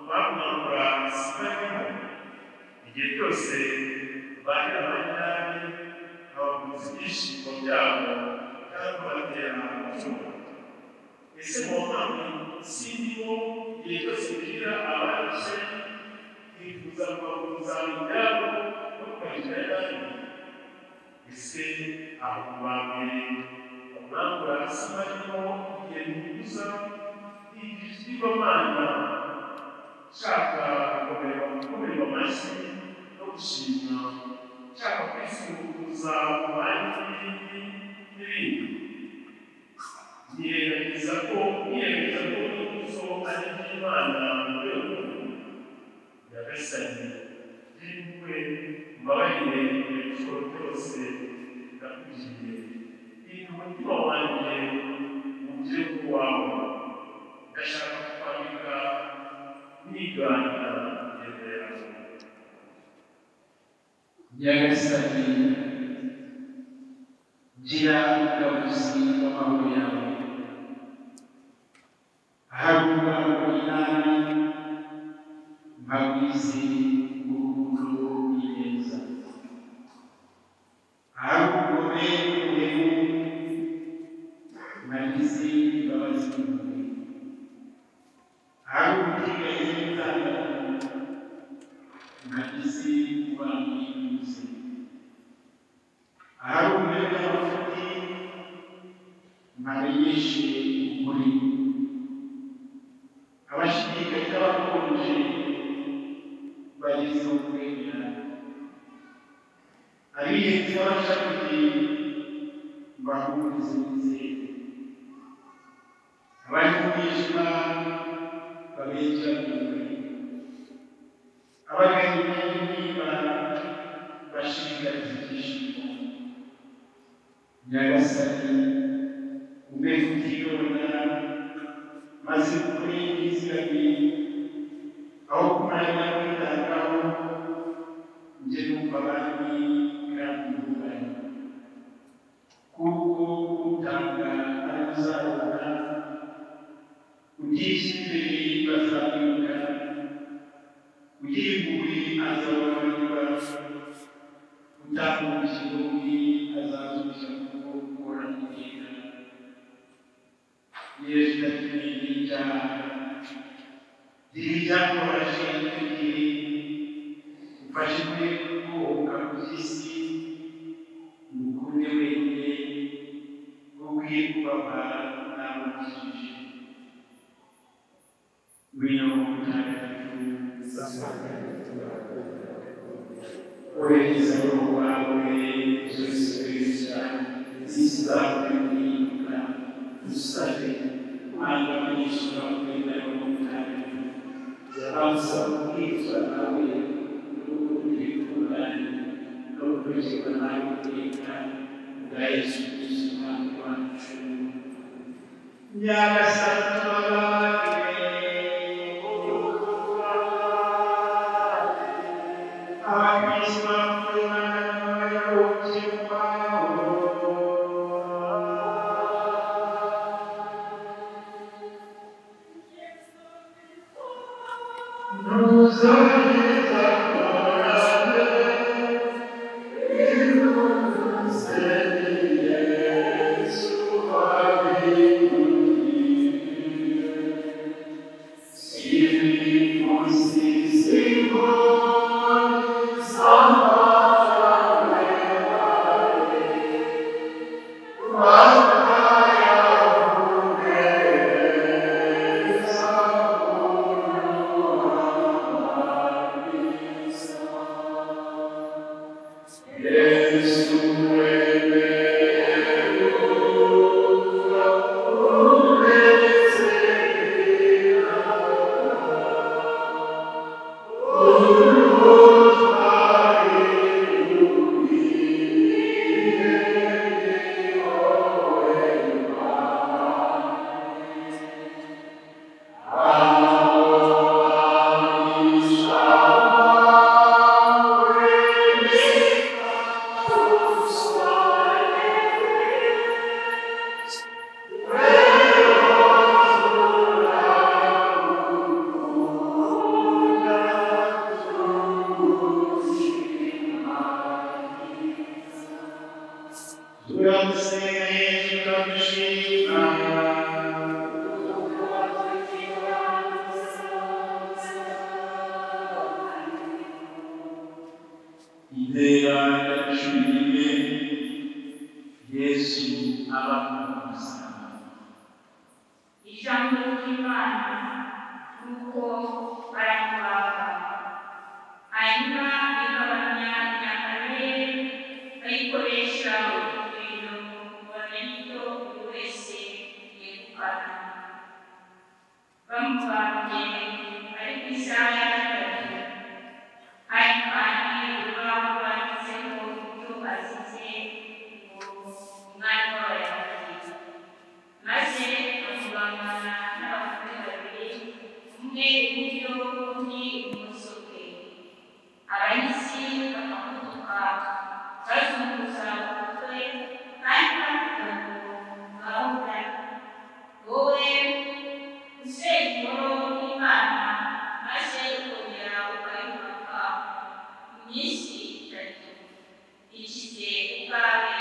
bamwambura simba ndimo? Igihe cyose barira abandi nabi abaguzi ibyishimo byabo cyangwa batera amacumu. Ese mu nkambi sindimo? Igihe cyose mbwira abandi nkifuza kubaguza ibyabo no kubagirira nabi. Ese aho mu ba mbere bamwambura simba ndimo? Igihe ntibuza igirwamana nshaka gukomerwa amashyi no gushimwa, nshaka kwisukuza mu bandi n'ibindi, nirengagiza ko ikuzo ari iry'Imana mu rwego. Nyagasani, y'impuhwe, mbabarire ibicuro byose nakugiriye. Rinda umutima wanjye wugire uwawe. Ndashaka kukwambika nigana ingendo yawe. Nyagasani, gira umugabuzi w'amahoro yawe. Ahari urwango n'inabi, mpagwize urukundo n'ineza. Ahari ubugome n'ubuhemu, mpagize imbabazi n'impuhwe. Ahari ubutinganyi n'inzangano, mpagize umubano n'ituze. Ahari ubumwe n'amafuti, mpamenyeshe ukuri. Abashidikanya n'abakonje bageze mu kwemera. Abihenze n'abashavuye mbahumurize nizere. Abari mu mwijima babenjera mu rumuri. Abagahinda n'intimba bashishikariza ibyishimo. Nyagasani, umpe kutiyona maze ukore nizigame, aho kumara kwitabwaho njye numva abandi kandi ntubahe. Kuko utanga ari uzabona, utishyira imbere bazamwibuka, ugira impuhwe azababarirwa, utanga ubugingo bwe azazukira kuko uhoraho iteka. Yesu atumenye icyaha, gira ibyakoroshye icyo gihe, umfashe kwe kubohoka ku by'isi, ngukunde wenyine, ukwiye kubahwa n'abo ukijije. Ngwino mutagatifu, ohereza roho wawe byose bishya, isi izakurinda. Dusabe Mana abanyeshuri bakwemera roho mutagatifu, bagusaba kubwizwa nawe n'urukundo rw'ubutungane no gukurikirwa nawe iteka bwa Yesu Kristo Umwami wacu. Nyagasani tubabarire. Abakristo bapfuye baruhukire mu mahoro. Ntuzageza kurame, iruze Yesu wabiguriye. Yesu wemeye gupfa uretse urutwari rukwiye ni wowe Mwami. Abo abisha bawe Turamusenga Yesu turamushima. Intera ya 14, Yesu aba ku musaraba. Ijambo ry'Imana nuko baramubamba, hanyuma bigabanya imyambaro ye bayikoresha urugwiro ngo bamenye icyo buri wese yegukana. Bamubambye ari ku isaha ya 3, hari kandi urubaho rwanditseho ibyo azize ngo umwami w'Abayahudi. Maze bamubambana n'abagore babiri, umwe iburyo undi ibumoso bwe. Abahisi bakamutuka bazunguza umutwe kandi bavuga ngo ngaho da, wowe usenya ingoro y'Imana maze ukongera ukayubaka mu minsi 3, ikize ubwawe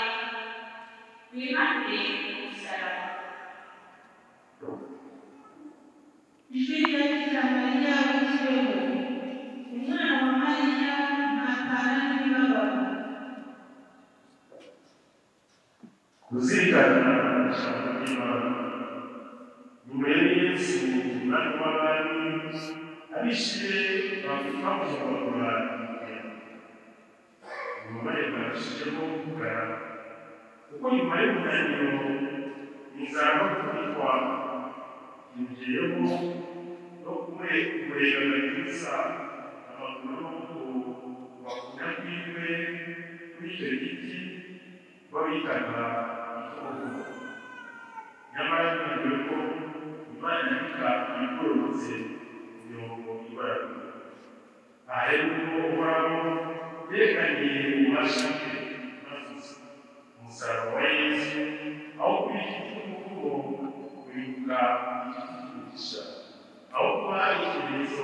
wimanure ku musaraba. Ijwi rya Bikira Mariya w'i Kibeho. Umwana wa Mariya ntatana n'imibabaro. Kuzirikana ijambo ry'Imana. Nyuma ya Yesu umwami w'abami, abishe bamuhobagura ibitenge. Ububabare bwarushijeho kugaragara, kuko nyuma y'umunaniro, inzara no gukubitwa byongeyeho no kurengagiza amaguru n'amaboko bakunda kwiwe kuri icyo giti babitaga igikoko. Nyamara ntibagiwe ko Imana yandika ibigororotse mu mirongo ibaraguye. Aha rero ubwo Uhoraho yerekaniye ububasha bwe maze umusaraba wa Yesu aho kuba igiti cy'umuvumo uhinduka igiti cy'umugisha, aho kuba ikimenyetso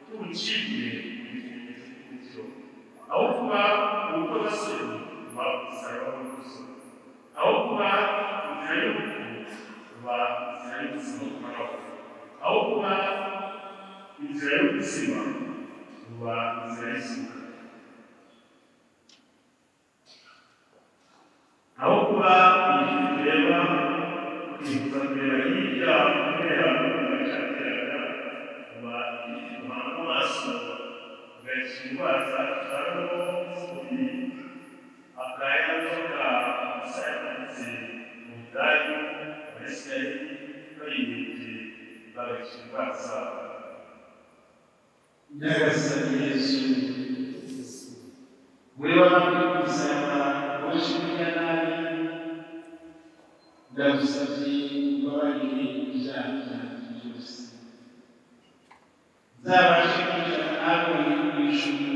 cy'ubucibwe uba ikimenyetso cy'umucyo, aho kuba urukozasoni uba umusaraba w'ikuzo, aho kuba inzira y'urupfu uba inzira y'ubuzima buhoraho, aho kuba inzira y'ubuzima uba inzira y'isuka, aho kuba igiti tureba twifuza kureba hirya kubera ugacaterana uba igiti duhanga amaso ugakira indwara zacu z'umubiri akaya nzoka gusa yamanitse mu butayu Abayisiraheli bayirebye bagakira indwara zabo. Nyagasani Yesu, wowe wabambwe ku musaraba waje kurya nabi, ndagusabye umbabarire ibyaha byanjye byose, nzabashe kwicara nawe mu ijuru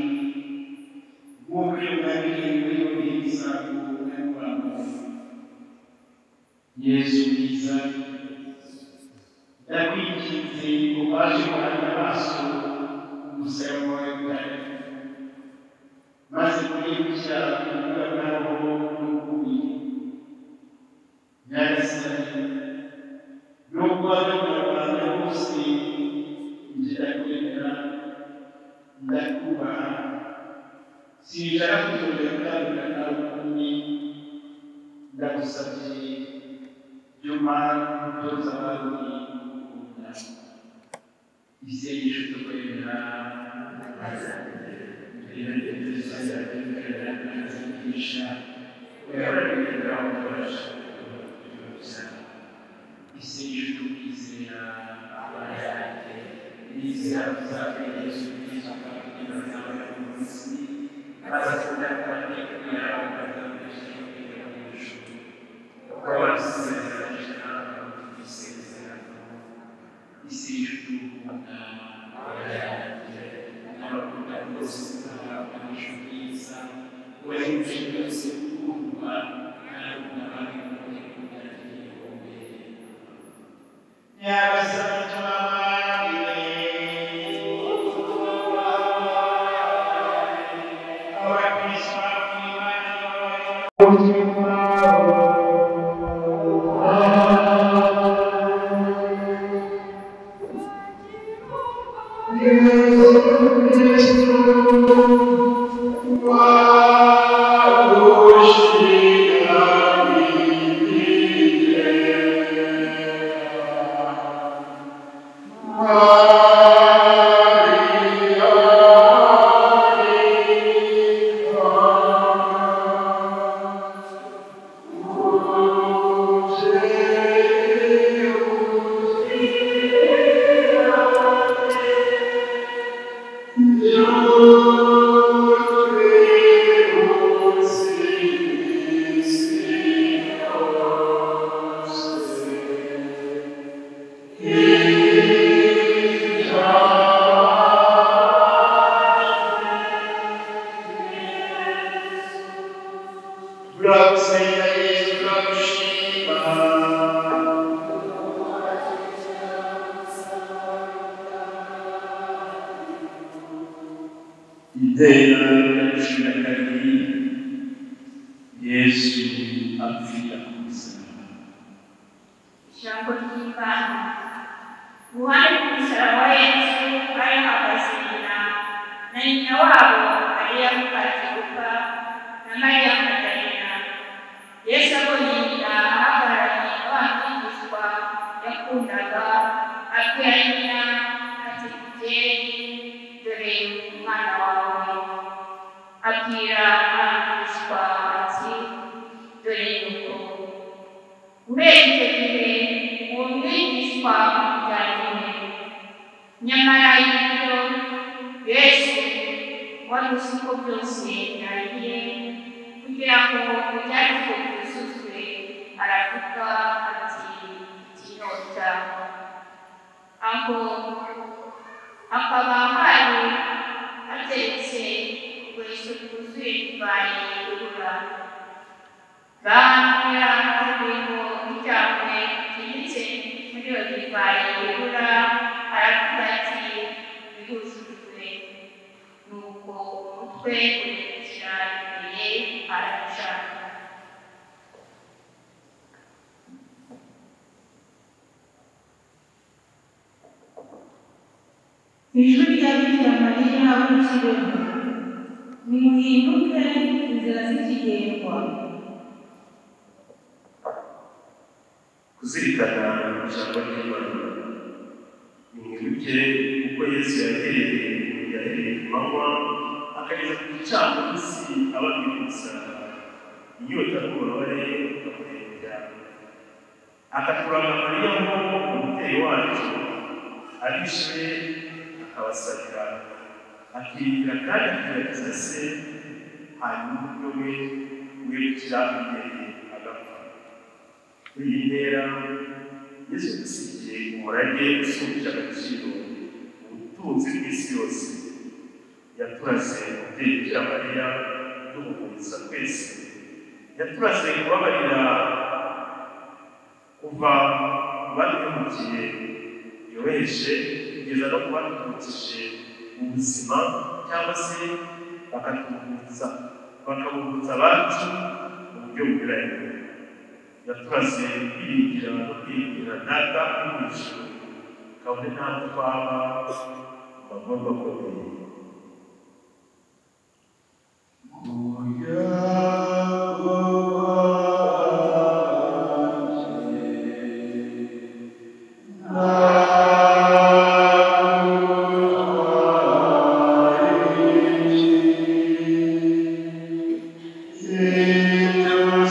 nk'uko iyo ngabire yohereza umwami wawe. Yesu mwiza, ndakwinginze ubashe guhanga amaso umusaraba wawe mutagatifu, maze gukira ubumuga bwa roho n'ubw'umubiri. Nyagasani, nubwo abanyarwanda bose njye ndakwemera, ndakubaha, sinshaka kuzongera gutandukana nawe ukundi. Ndagusabye jya utoza abawe gukunda. Isengesho ryo kwemera. Isengesho ryo kwizera abayanjye nizera kuzabera Yesu Kristo kugira ngo munsi bazakunda kandi kugira ngo bazabashe kugera mu ijuru kuko wasezeranyije nawe isezerano. Isengesho ry'ugukunda abayanjye n'abakunda bose kuzahabwa ijuru ryiza wahebuje byose gukundwa kandi n'abandi bakunda igikombe. Nyagasani tubabarire. Abakristo b'Imana Turagusenga Yesu, turagushima. Intera ya 12, Yesu apfira ku musaraba. Ijambo ry'Imana. Uruhande rw'umusaraba wa Yesu hari hahagaze nyina na nyina wabo Mariya Mukatigupa na Mariya Magadalena. Yesu abonye nyina ahagararanye na wa mwigishwa yakundaga, abwira nyina ati: "Mubyeyi, dore umwana wawe." Abwira wa mwigishwa ati: "Dore nyoko." Uhereye icyo gihe uwo mwigishwa amujyana iwe. Nyamara y'ibyo Yesu wari uzi ko byose birangiye, kugira ngo ibyanditswe byuzuzwe, aravuga ati: "Mfite inyota." Aho hakaba hari hateretse urweso rwuzuye divayi ibura. Banywera urwego icyangwe gipfunyitse muri iyo divayi ibura, aravuga ati: "Birujujwe." Nuko umutwe urekera imbere araca. Ijwi rya Bikira Mariya w'i Kibeho. Nimuhinduke inzira z'ikigendwa. Kuzirikana ijambo ry'Imana. Nimwibuke uko Yesu yahereye ku manywa akageza ku gicamunsi ababwira umusaraba, inyota n'ububabare bukamurembya, akaturanga Mariya mo umubyeyi wacu, abishe akabasabira, akiringira kandi akigerageza se, hanyuma umutwe we wirukira imbere agapfa. Kuri iyi ntera Yesu yadusigiye umurage usumbije agaciro ubutunzi bw'isi yose. Yaturaze umubyeyi Bikira Mariya duhumuriza twese. Yaturaze kubabarira kuva ku baduhemukiye yoroheje kugeza no ku badututije ubuzima, cyangwa se bakabuhutsa abacu mu buryo bunyuranye. Yaturaze kwiringira no kwiringira Data uri mu ijuru, kabone n'aho twaba mu magorwa akomeye. Thank you.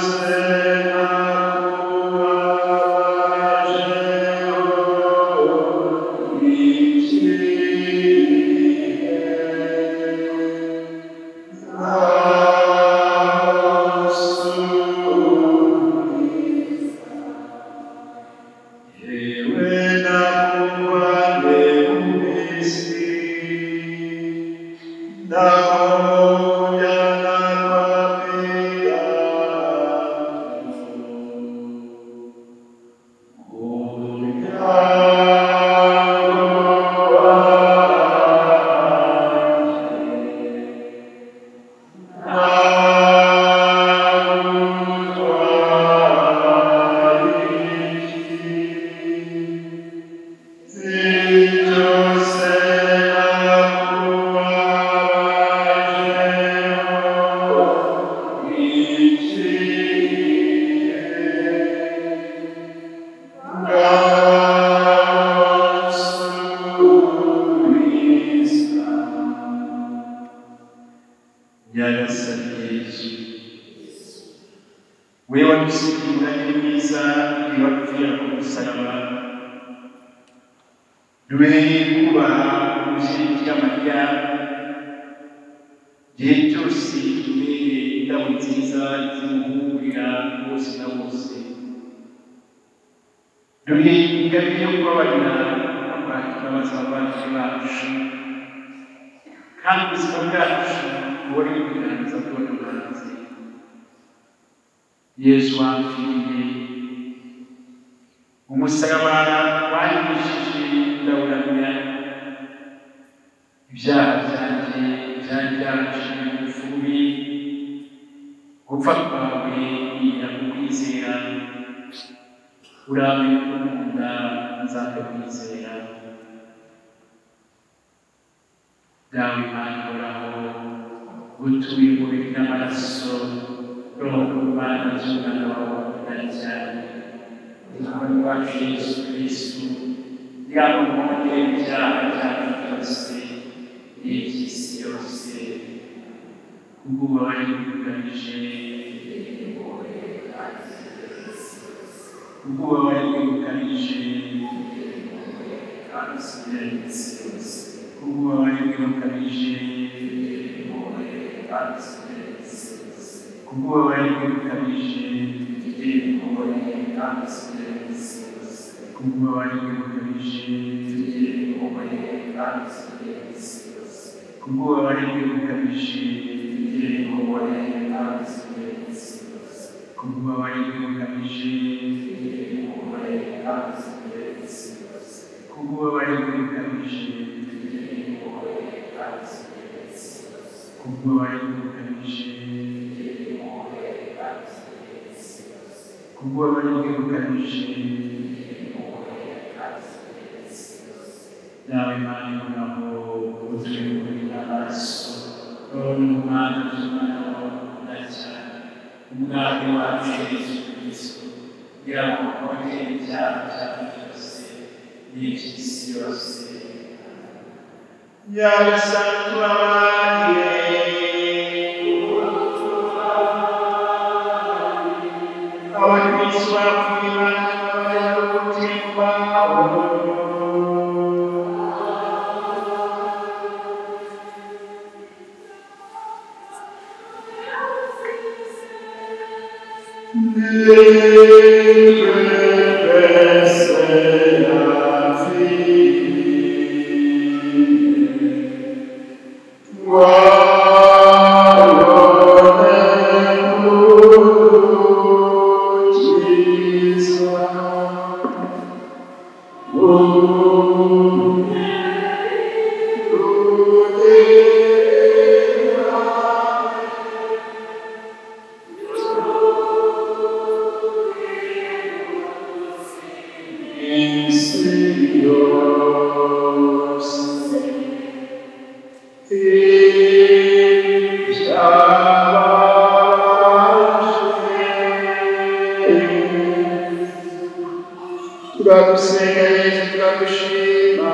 Turagusenga Yesu, turagushima.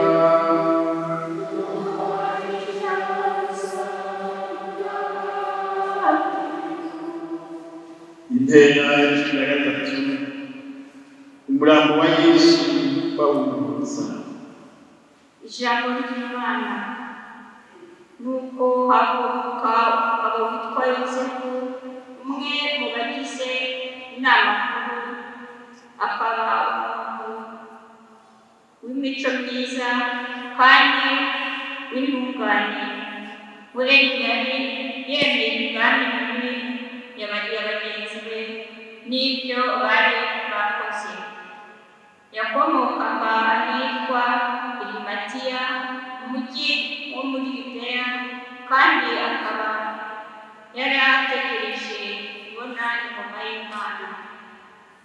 Intera ya 13, umurambo wa Yesu bawuhuza. Ijambo ry'Imana. Nuko haguruka umugabo witwa Yozefu, umwe mu bagize inama nkuru, akaba umuntu w'imico myiza kandi w'intungane, We yari yemeye imigambi mibi ya bagenzi be n'ibyo bari bakoze. Yakomokaga ahitwa Arimatiya, umujyi wo muri Yudeya, kandi akaba yari ategereje kubona ingoma y'Imana.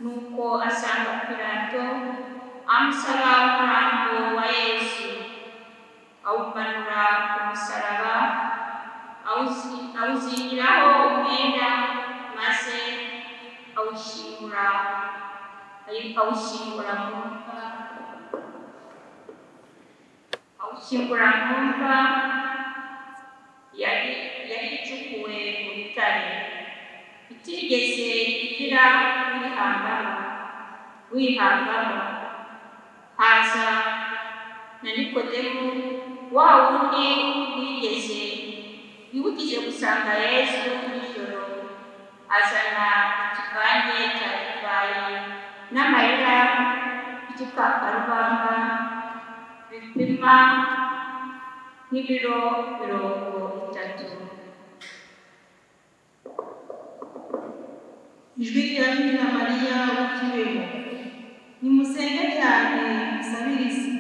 Nuko asanga Pilato, amusaba umurambo wa Yesu, awumanura ku musaraba, awuzingiraho umwenda, maze awushyingura mu mva yari icukuwe mu bitare, itigeze igira wihambamo. Haza na Nikodemu, wa wundi wibukije gusanga Yesu nijoro, azana ikivange cya divayi n'amarira y'igikakarubamba bipima nk'ibiro 30. Ijwi rya Bikira Mariya w'i Kibeho. Nimusenge cyane musabire isi.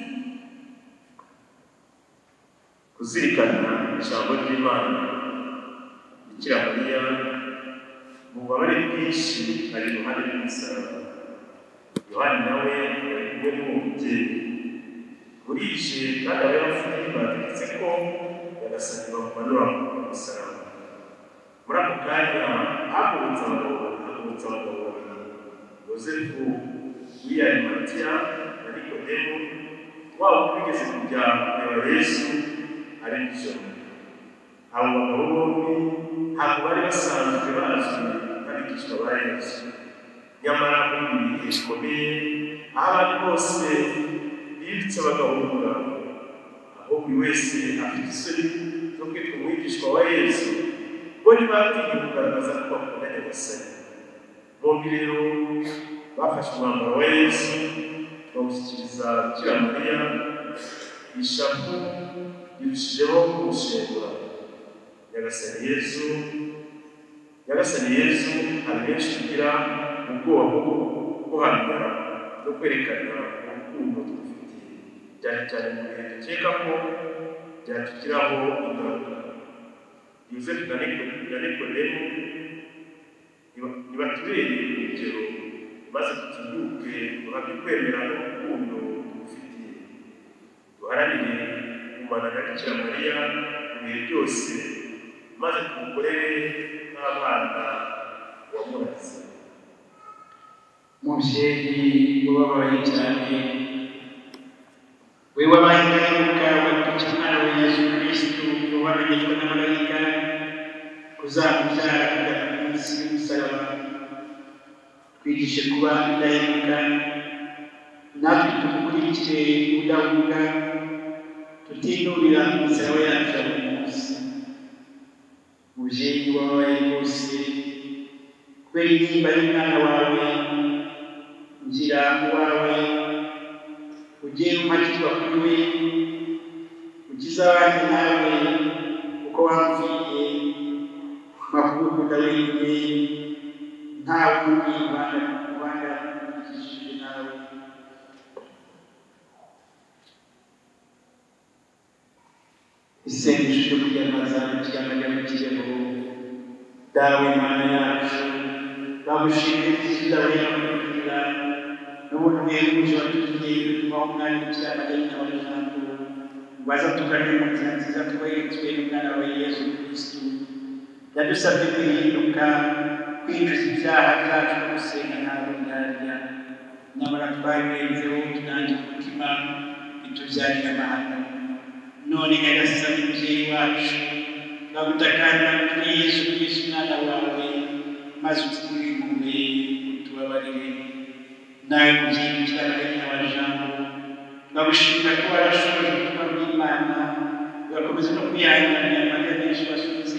Kuzirikana ijambo ry'Imana. Bikira Mariya mu bubabare bwinshi ari iruhande rw'umusaraba. Yohani nawe ari kumwe n'uwo mubyeyi. Burije kandi Abayahudi bategetse ko Nyagasani bamumanura ku musaraba. Muri ako kanya hagurutse abagabo babiri, Yozefu w'i Arimatiya na Nikodemu, wa wundi wigeze kujya kureba Yesu ari nijoro. Abo bagabo bombi ntabwo bari basanzwe bazwi nk'abigishwa ba Yesu. Nyamara muri ibi bihe bikomeye, aho abandi bose bibitse bagahunga, aho buri wese afite isoni zo kwitwa umwigishwa wa Yesu, bo ntibatinye kugaragaza ko bakunda Nyagasani. Bombi rero bafashe umwambaro wa Yesu bawushyikiriza Bikira Mariya, ishavu rirushijeho kumushengura. Nyagasani Yesu, hari benshi tugira ubwoba bwo guhamya no kwerekana urukundo tugufitiye, cyane cyane mu bihe dukeka ko byatugiraho ingaruka. Yozefu na Nikodemu nibatubereye urugero, maze dutinyuke duhamye kwemera n'urukundo tugufitiye. Duharanire kugumana na Bikira Mariya mu bihe byose, maze tumukorere nk'abana wamuraze. Mubyeyi wababaye cyane, we wabaye indahemuka, wakurikije umwana wa Yesu Kristo wabamenyeshwa na marayika kuzamubyara kujya ku munsi w'umusaraba. Twigishe kuba indahemuka, natwe tumukurikire udahunga, tutinubira imisaraba yacu ya buri munsi. Mubyeyi wababaye rwose, kubera intimba y'umwana wawe, ngira uwawe, ujye umpakirwa kuri we, ukize abandi nawe uko wamviye, makugukunda wenyine, nta wundi ubangikishije nawe. Isengesho ryo kwiyambaza Bikira Mariya w'i Kibeho. Dawe Mana yacu, bagushimiye tudahwema kutugirira n'ubuntu buhebuje watugiriye bituma umwami Bikira Mariya nyina wa Jambo waza tuganire mu nzira nziza tweretswe n'umwana wawe Yesu Kristo. Yadusabye guhinduka, kwicuza ibyaha byacu no gusenga nta buryarya, nyamara twabirenzeho tunangira umutima bitubyarira amahano. None Nyagasani mubyeyi wacu, twagutakambira kuri Yesu Kristo umwana wawe, maze utugirire impuhwe utubabarire. Nawe mubyeyi Bikira Mariya nyina wa Jambo, twagushimira ko warashoje ubutumwa bw'Imana, ugakomeza no kwihanganira amarira menshi wasutse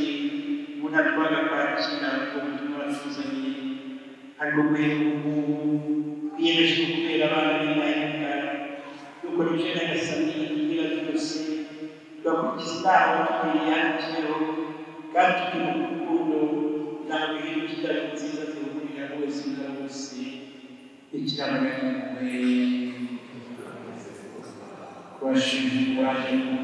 ubunatwaga kwakira ubwo butumwa watuzaniye. Ariko guhera ubu twiyemeje kubera abana b'indahemuka, dukora ibyo Nyagasani atubwira byose, Tugakurikiza inama watugiriye yandikiyeho kandi tukibuka urukundo kugira ngo bihinduke indabyo nziza zihumurira wese na bose. Bikira Mariya n'impuhwe kubashimira waje mu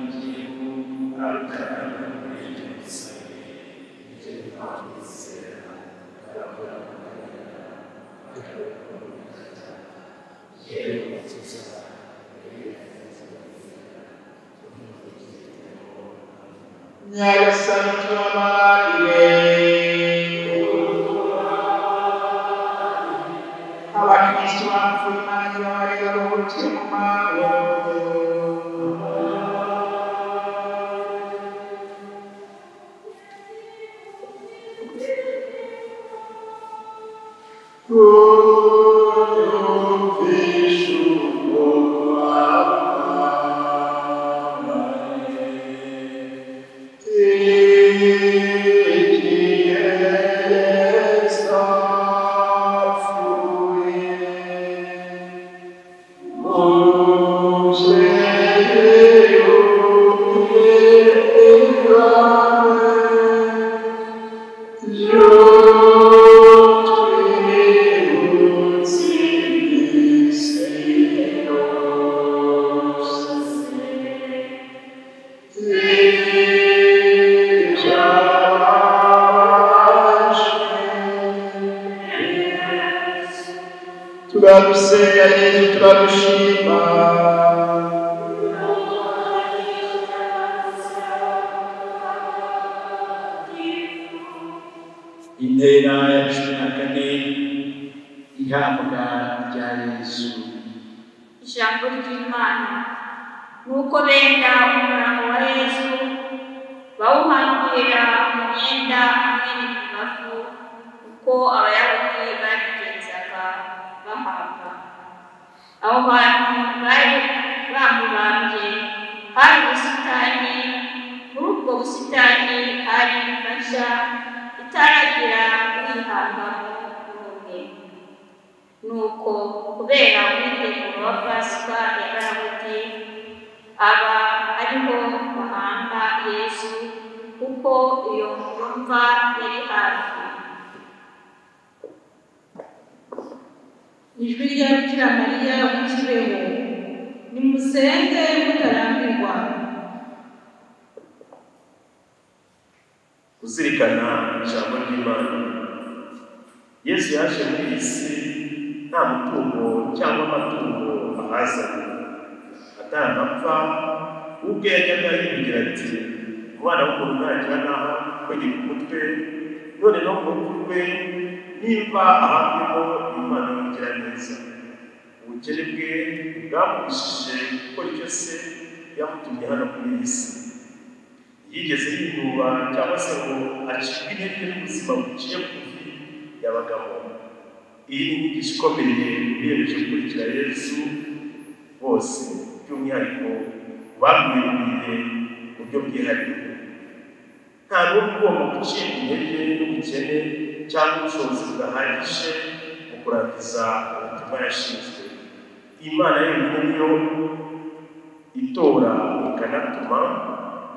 Nyagasani tubabarire. Abakristo bapfuye Imana ibabarire baruhukiye mu mahoro. Turagusenga Yezu, turagushima. Intera ya 14, ihabwa rya Yezu. Ijambo ry'Imana. Nuko benda umurambo wa Yezu bawuhambira mu myenda hamwe n'imibavu, uko Abayahudi babigenzaga bahamba. Aho hantu bari bamubambye hari ubusitani, muri ubwo busitani hari imva nshya itaragira uyihambamo n'umwe. Nuko kubera umwiteguro wa Pasika y'Abayahudi, aba ariho bahamba Yezu, kuko iyo mva yari hafi. Ijwi rya Bikira Mariya w'ikibeho, nimusenge mutarambirwa. Kuzirikana ijambo ry'Imana. Yesu yaje muri iyi si nta mutungo cyangwa amatungo ahazanye, ataranapfa ubwe yajyaga yivugira ati: umwana w'umuntu ntagira n'aho kwegeka umutwe, none no mu rupfu rwe nimba ahambwemo Imana y'umugira neza. Ubukene bwe bwamubujije gukora icyo se yamutumye hano kuri iyi si. Yigeze yinuba cyangwa se ngo acibwe intege n'ubuzima buciye bugufi yabagamo. Iyi ni inyigisho ikomeye biyemeje gukurikira Yezu bose, by'umwihariko bamwiyeguriye mu buryo bwihariye. Nta n'umwe ugomba gucibwa intege n'ubukene cyangwa ubushobozi budahagije mu kurangiza ubutumwa yashinzwe. Imana yonyine niyo itora ikanatuma,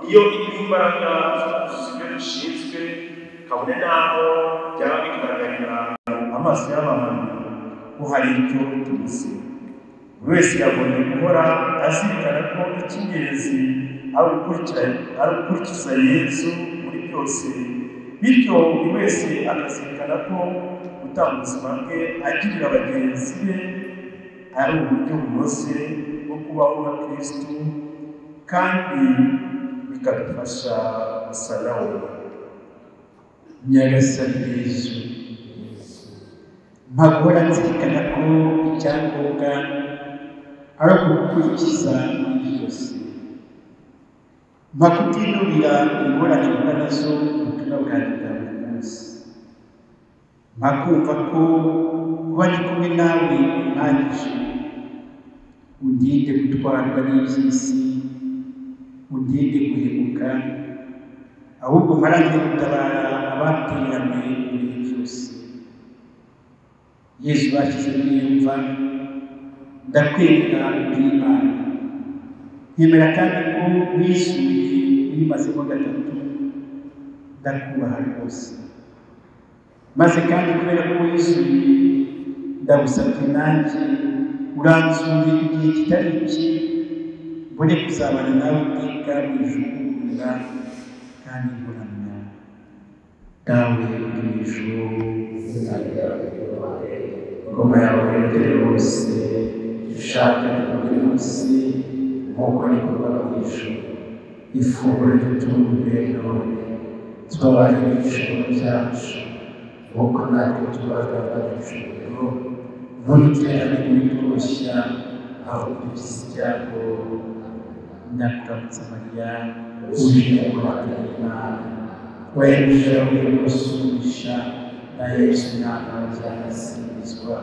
niyo iduha imbaraga zo kuzuza ibyo dushinzwe, kabone n'aho byaba bigaragarira amaso y'abantu ko hari icyo tubuze. Buri wese yagombye guhora azirikana ko icy'ingenzi ari ugukurikiza Yezu muri byose, bityo buri wese akazirikana ko gutanga ubuzima bwe agirira bagenzi be ari uburyo bunoze bwo kubaho nka Kristu, kandi bikadufasha gusa nawe. Nyagasani Yezu, mpa guhora nzirikana ko icyangombwa ari ukugukurikiza muri byose. Mpa kutinubira ingorane mpura nazo mu butumwa bwanjye bwa buri munsi. Mpa kumva ko kuba ndi kumwe nawe bimpagije. Undinde gutwarwa n'iby'isi, undinde guhemuka, ahubwo mparanire gutabara abatereranywe mu bihe byose. Yezu bashyize muri iyo mva, ndakwemera uri Imana. Nemera kandi ko wisuye uyimazemo gatatu, ndakubaha rwose. Maze kandi kubera ko wisuye, ndagusabye nanjye uranzure igihe kitari iki, mbone kuzabana nawe iteka mu ijuru ngukunda kandi nkuramya. Dawe uri mu ijuru, ingoma yawe yogere hose, ushaka buri munsi nk'uko rikorwa mu ijuru. Ifunguro ridutunguye none, tubabarire ibicumuro byacu nk'uko natwe tubabarira ibicumuro, ntudutererane mu bitwoshya, ahubwo udukize ibyago. Ndakuramutsa Mariya, wuje ubuntu bw'Imana, wahebuje abagore bose umugisha, na Yesu umwana wabyaye asingizwa.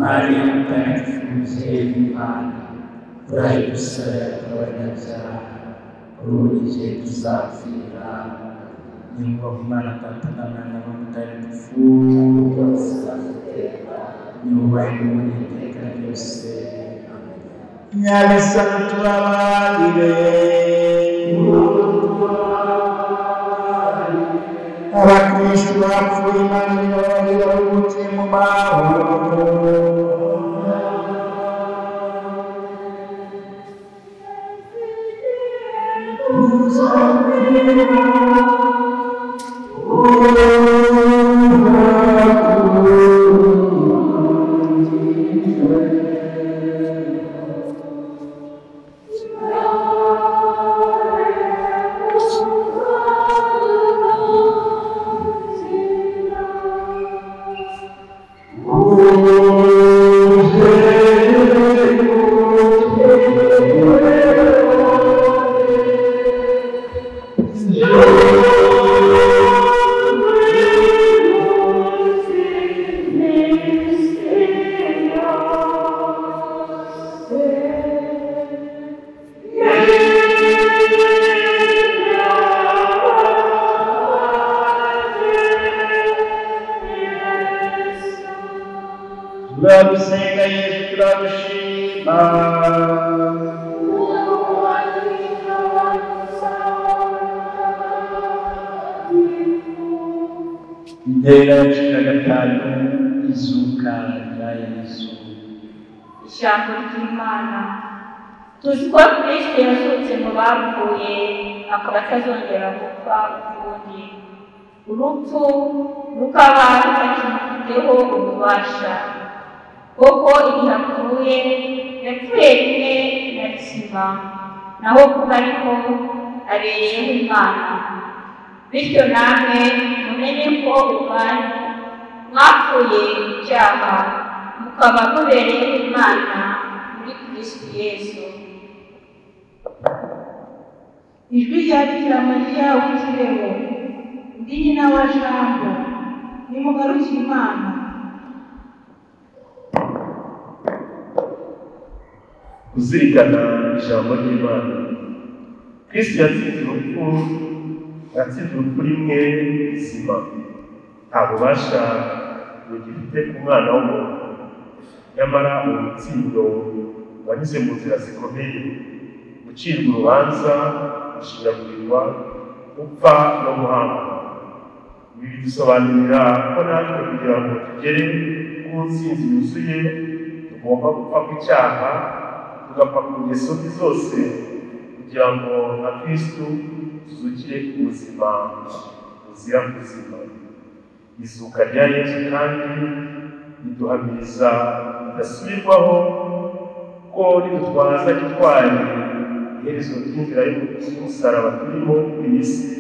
Mariya mutagatifu mubyeyi w'Imana, urahe dusabira abanyabyaha, kuri ubu n'igihe tuzapfira. Niwubaha Imana Data na Mwana na Roho Mutagatifu, niwubahe n'ubu n'iteka ryose. Nyagasani tubabarire. Abakristu bapfuye Imana nibabarire baruhukiye mu mahoro. Turagusenga Yesu, turagushima. Intera ya 15, izuka rya Yesu. Ijambo ry'Imana. Tuzi ko Kristo yazutse mu bapfuye, akaba atazongera gupfa ukundi. Urupfu rukaba rutakimufiteho ububasha. Koko igihe apfuye, yapfuye rimwe na rizima, naho kuba ariko abereyeho Imana. Bityo namwe mumenye ko ubwanyu mwapfuye icyaha, mukaba mubereyeho Imana muri Kristo Yesu. Ijwi rya Bikira Mariya w'i Kibeho, ndi nyina wa Jambo, nimugarukire Imana. Kuzirikana ijambo ry'Imana. Kristo yatsinze urupfu, yatsinze urupfu rimwe rizima. Nta bubasha rugifite ku mwana w'umuntu. Nyamara uwo mutsindo wanyuze mu nzira zikomeye, gucirwa urubanza, gushinyagurirwa, gupfa no guhambwa. Ibi bidusobanurira ko natwe kugira ngo tugere ku ntsinzi yuzuye, tugomba gupfa ku cyaha, tugapfa ku ngeso mbi zose, kugira ngo nka Kristo tuzukire ubuzima buzira kuzima. Izuka rya Yesu kandi riduhamiriza bidasubirwaho ko nidutwaza gitwari iherezo ry'inzira y'umusaraba turimo kuri iyi si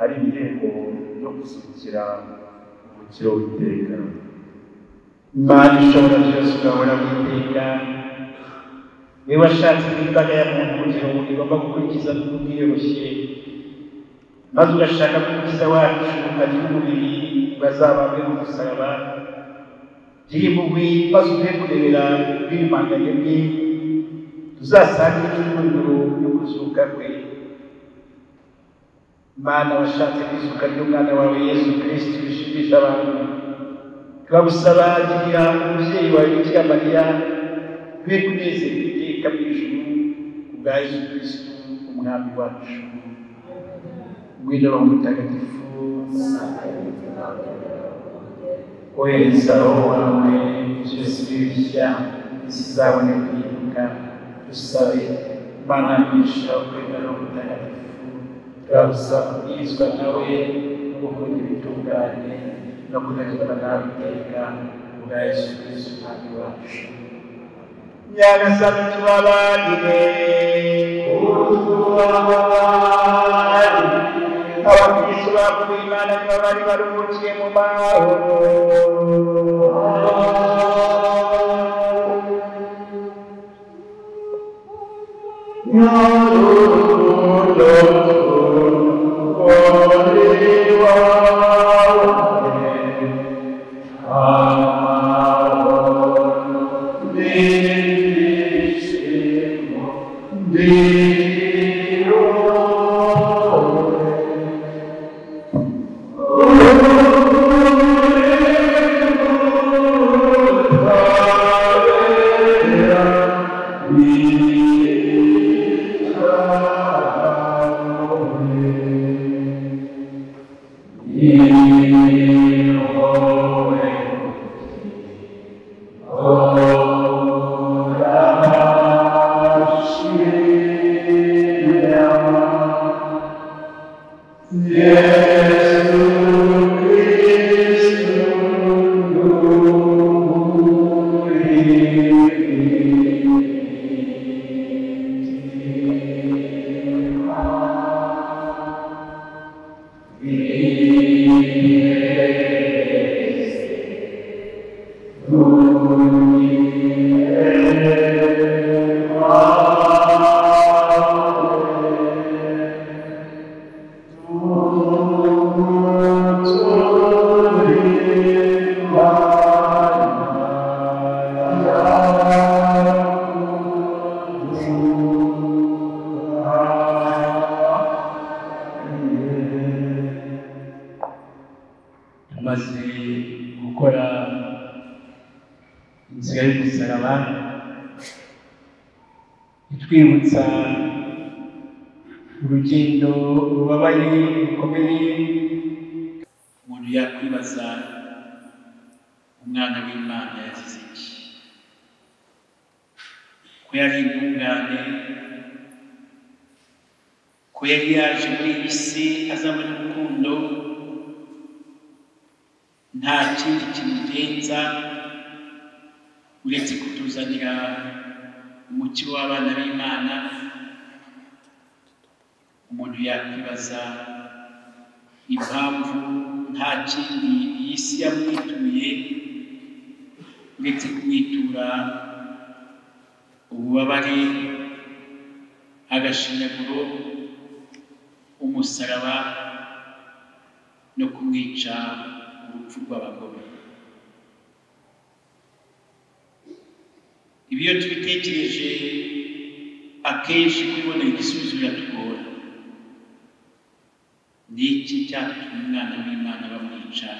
ari ibihembo byo kuzukira umukiro w'iteka. Imana ishobora byose ugahora witeka, we washatse ko imbaga ya muntu urugero igomba gukurikiza n'ubwiyoroshye, maze ugashaka ko umukiza wacu agira umubiri bazabambwe mu musaraba. Gira impuhwe maze uduhe kurebera ubwiyumanganye bwe, tuzasange n'indunduro yo kuzuka kwe. Mana washatse ko izuka ry'umwana wawe Yesu Kristo rishimisha abantu, turagusaba girira umubyeyi wawe Bikira Mariya, twe kunezerwa iteka mu ijuru ku Bwa Yesu Kristu umwami wacu. Ngwino Roho Mutagatifu, ohereza Roho wawe, byose bishya isi izabone kwibuka. Dusabe Imana mwisha ukwemera Roho Mutagatifu, turagusaba kubwirizwa nawe no gukunda ibitunganye no kunezezwa nawe iteka, bwa Yesu Kristu umwami wacu. Nyagasani tubabarire, abakristu bapfuye Imana nibo bari baruhukiye mu mahoro. Tumaze gukora inzira y'umusaraba itwibutsa urugendo rubabaye rukomeye. Umuntu yakwibaza umwana w'Imana yazize iki? Ko yari intungane, ko yari yaje muri iyi si azanywe n'urukundo, nta kindi kimugenza uretse kutuzanira umucyo w'abana b'Imana. Umuntu yakwibaza impamvu nta kindi iyi si yamwituye uretse kumwitura ububabare, agashinyaguro, umusaraba no kumwica urupfu rw'abagome. Ibi iyo tubitekereje akenshi kubibonera igisubizo biratugora. Ni iki cyatumye umwana w'Imana bamwica,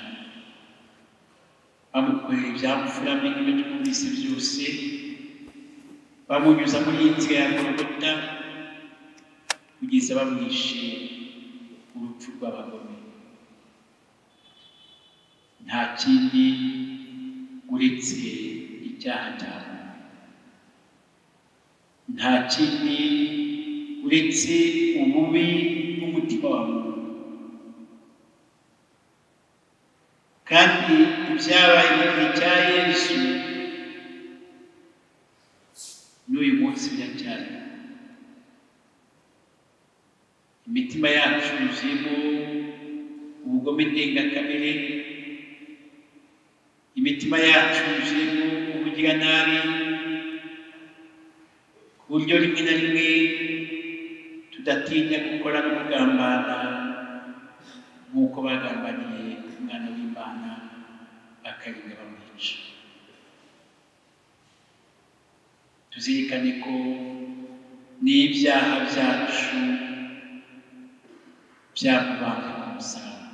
bamukorera ibyamfura mbi n'ibyo twumvise byose, bamunyuza muri iyi nzira ya Gologota kugeza bamwishe urupfu rw'abagome? Nta kindi uretse icyaha cya muntu, nta kindi uretse ububi bw'umutima wa muntu. Kandi ibyabaye mu gihe cya Yesu n'uyu munsi biracyari. Imitima yacu yuzuyemo ubugome ndengakamere, imitima yacu yuzuyemo ubugiranabi, ku buryo rimwe na rimwe tudatinya gukora no kugambana nk'uko bagambaniye umwana w'Imana bakarinda bamwica. Tuzirikane ko n'ibyaha byacu byamubambye ku musaraba,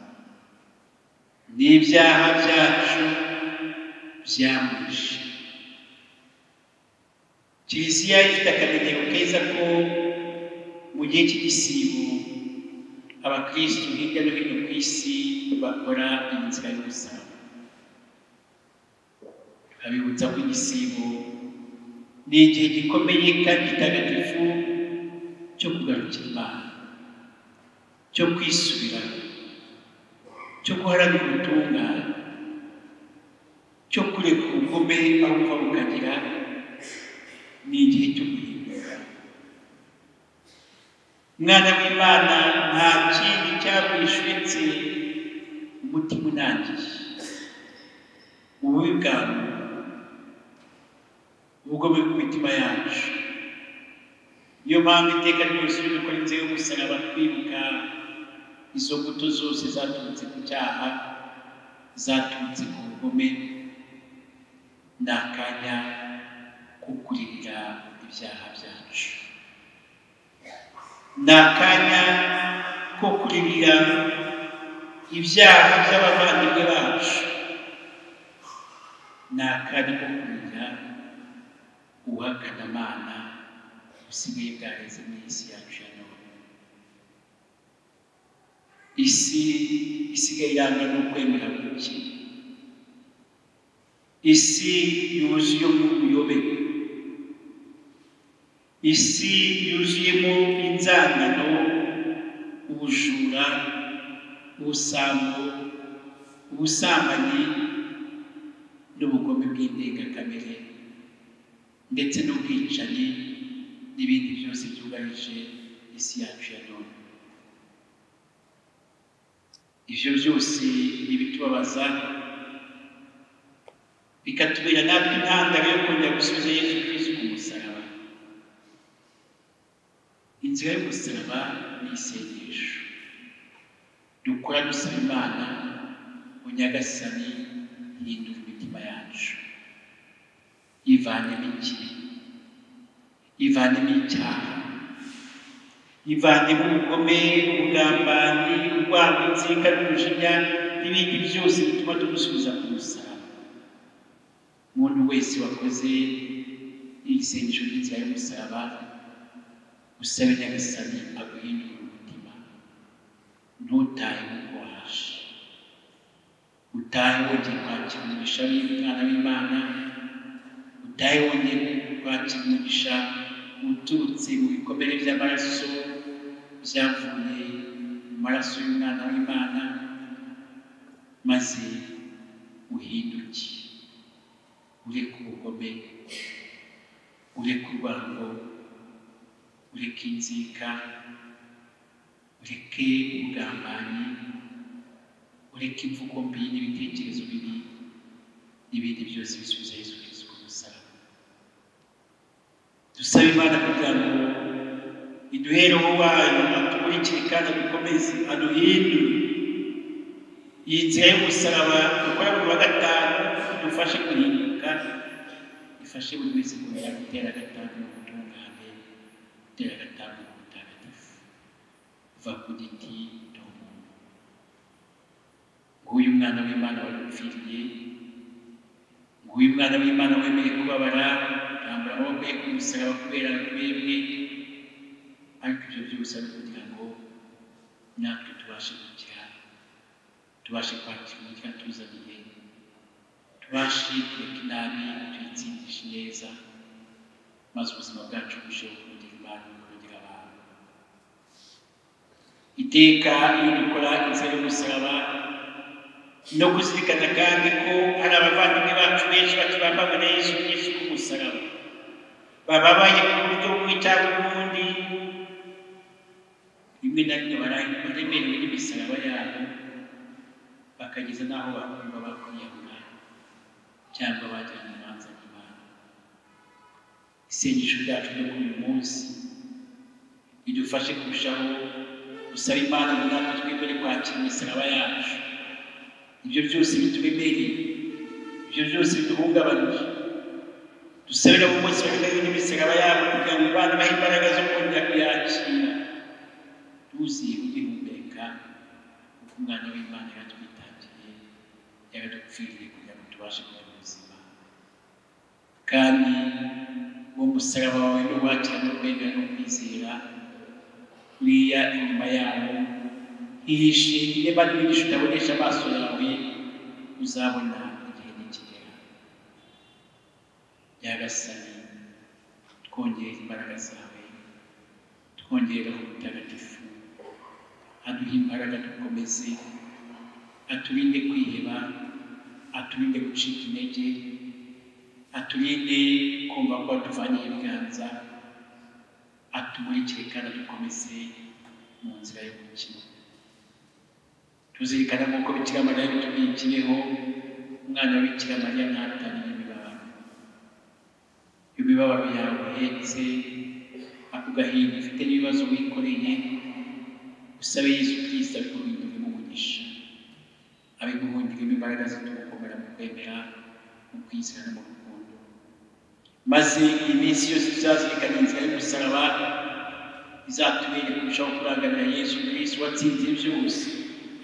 n'ibyaha byacu byamwishe. Kiliziya ifite akamenyero keza ko mu gihe cy'igisibo abakristu hirya no hino ku isi bakora inzira y'umusaraba. Tukabibutsa ko igisibo ni igihe gikomeye kandi gitagatifu cyo kugarukira Imana, cyo kwisubiraho, cyo guharanira ubutungane, cyo kureka ubugome aho buva bukagera. Ni igihe cyo guhinduka. Umwana w'Imana nta kindi cyamwishuritse umutima unangiye, ububi bwa muntu, ubugome bw'imitima yacu. Niyo mpamvu iteka ryose iyo dukora inzira y'umusaraba twibuka izo mbuto zose zaturutse ku cyaha, zaturutse ku bugome. Ni akanya ko kuririra ibyaha byacu, ni akanya ko kuririra ibyaha by'abavandimwe bacu, ni akanya ko kuririra ubuhakanamana busigaye bwareze mu isi yacu ya none. Isi isigaye irangwa n'ukwemera guke, isi yuzuyemo ubuyobe, isi yuzuyemo inzangano, ubujura, ubusambo, ubusambanyi n'ubugome bw'indengakamere, ndetse n'ubwicanyi n'ibindi byose byugarije isi yacu ya none. Ivyo byose ni ibitubabaza, bikatubera natwe intandaro yo kongera gusubiza Yesu Kristo ku musaraba. Inzira y'umusaraba ni isengesho dukora dusaba Imana ngo Nyagasani hindura imitima yacu, ivanemo ikibi, ivanemo icyaha, ivanemo ubugome, ubugambanyi, urwango, inzika n'umujinya n'ibindi byose bituma tumusubiza ku musaraba. Umuntu wese wakoze isengesho ry'inzira y'umusaraba, usabe Nyagasani aguhindure umutima, ntutahe nk'uko waje, utahe wongeye kwakira umugisha w'Umwana w'Imana, utahe wongeye kwakira umugisha uturutse mu bikomere by'amaraso byavuye mu maraso y'Umwana w'Imana, maze uhinduke, ureke ubugome, ureke urwango, ureke inzika, ureke ubugambanyi, ureke imvugo mbi n'ibitekerezo bibi n'ibindi byose bisubiza Yesu Kristo ku musaraba. Dusabe Imana kugira ngo iduhe Roho wayo atumurikire kandi adukomeze, aduhindure. Iyi nzira y'umusaraba dukora buri wa gatanu idufashe guhinduka, ifashe buri wese kongera gutera agatambwe mu butungane, gutera agatambwe mu butagatifu, uva ku giti n'umuntu. Nguyu Umwana w'Imana wadupfiriye, nguyu Umwana w'Imana wemeye kubabara, arambura amaboko ye ku musaraba kubera twebwe, ariko ibyo byose ari kugira ngo natwe tubashe gukira, tubashe kwakira umugisha tuzaniye, tubashe kureka inabi tuyitsindishe neza, maze ubuzima bwacu burusheho kunogera Imana no kunogera abantu. Iteka iyo dukora inzira y'umusaraba no kuzirikana kandi ko hari abavandimwe bacu benshi bakibambanywe na Yesu Kristo ku musaraba, bababaye ku buryo bumwe cyangwa ubundi, rimwe na rimwe baremerewe n'imisaraba yabo, bakageza n'aho bakumva bakwiyahura cyangwa bajyana imanza n'Imana. Isengesho ryacu ryo kuri uyu munsi ridufashe kurushaho gusaba Imana ngo natwe twemere kwakira imisaraba yacu, ibyo byose bituremereye, ibyo byose biduhungabanyije. Dusabire abo bose baremerewe n'imisaraba yabo kugira ngo Imana ibahe imbaraga zo kongera kuyakira, tuziye ugihumeka kuko Umwana w'Imana yaratwitangiye, yaradupfiriye kugira ngo tubashe kugira ubuzima. Kandi uwo Umusaraba wawe n'uwakira no kwemera no kwizera, uriya inyuma yawo hihishe irema n'imigisha utabonesha amaso yawe, uzabona igihe nikigera. Nyagasani, twongere imbaraga zawe, twongere ubutagatifu, aduhe imbaraga dukomeze, aturinde kwiheba, aturinde gucika intege, aturinde kumva ko atuvaniye ibiganza, atumurikire kandi adukomeze mu nzira y'umukino. Tuzirikana nk'uko Bikira Mariya yabitubwiye Kibeho, umwana wa Bikira Mariya ntatanire imibabaro. Imibabaro yawe uhetse, ako gahinda ufite n'ibibazo wikoreye, usabe Yesu Kristo abiguhinduremo umugisha, abiguhinduremo imbaraga zituma ukomera mu kwemera, mu kwizera no mu rukundo. Maze iyi minsi yose tuzazirikana inzira y'umusaraba, izatubere kurushaho kurangamira Yesu Kristo watsinze byose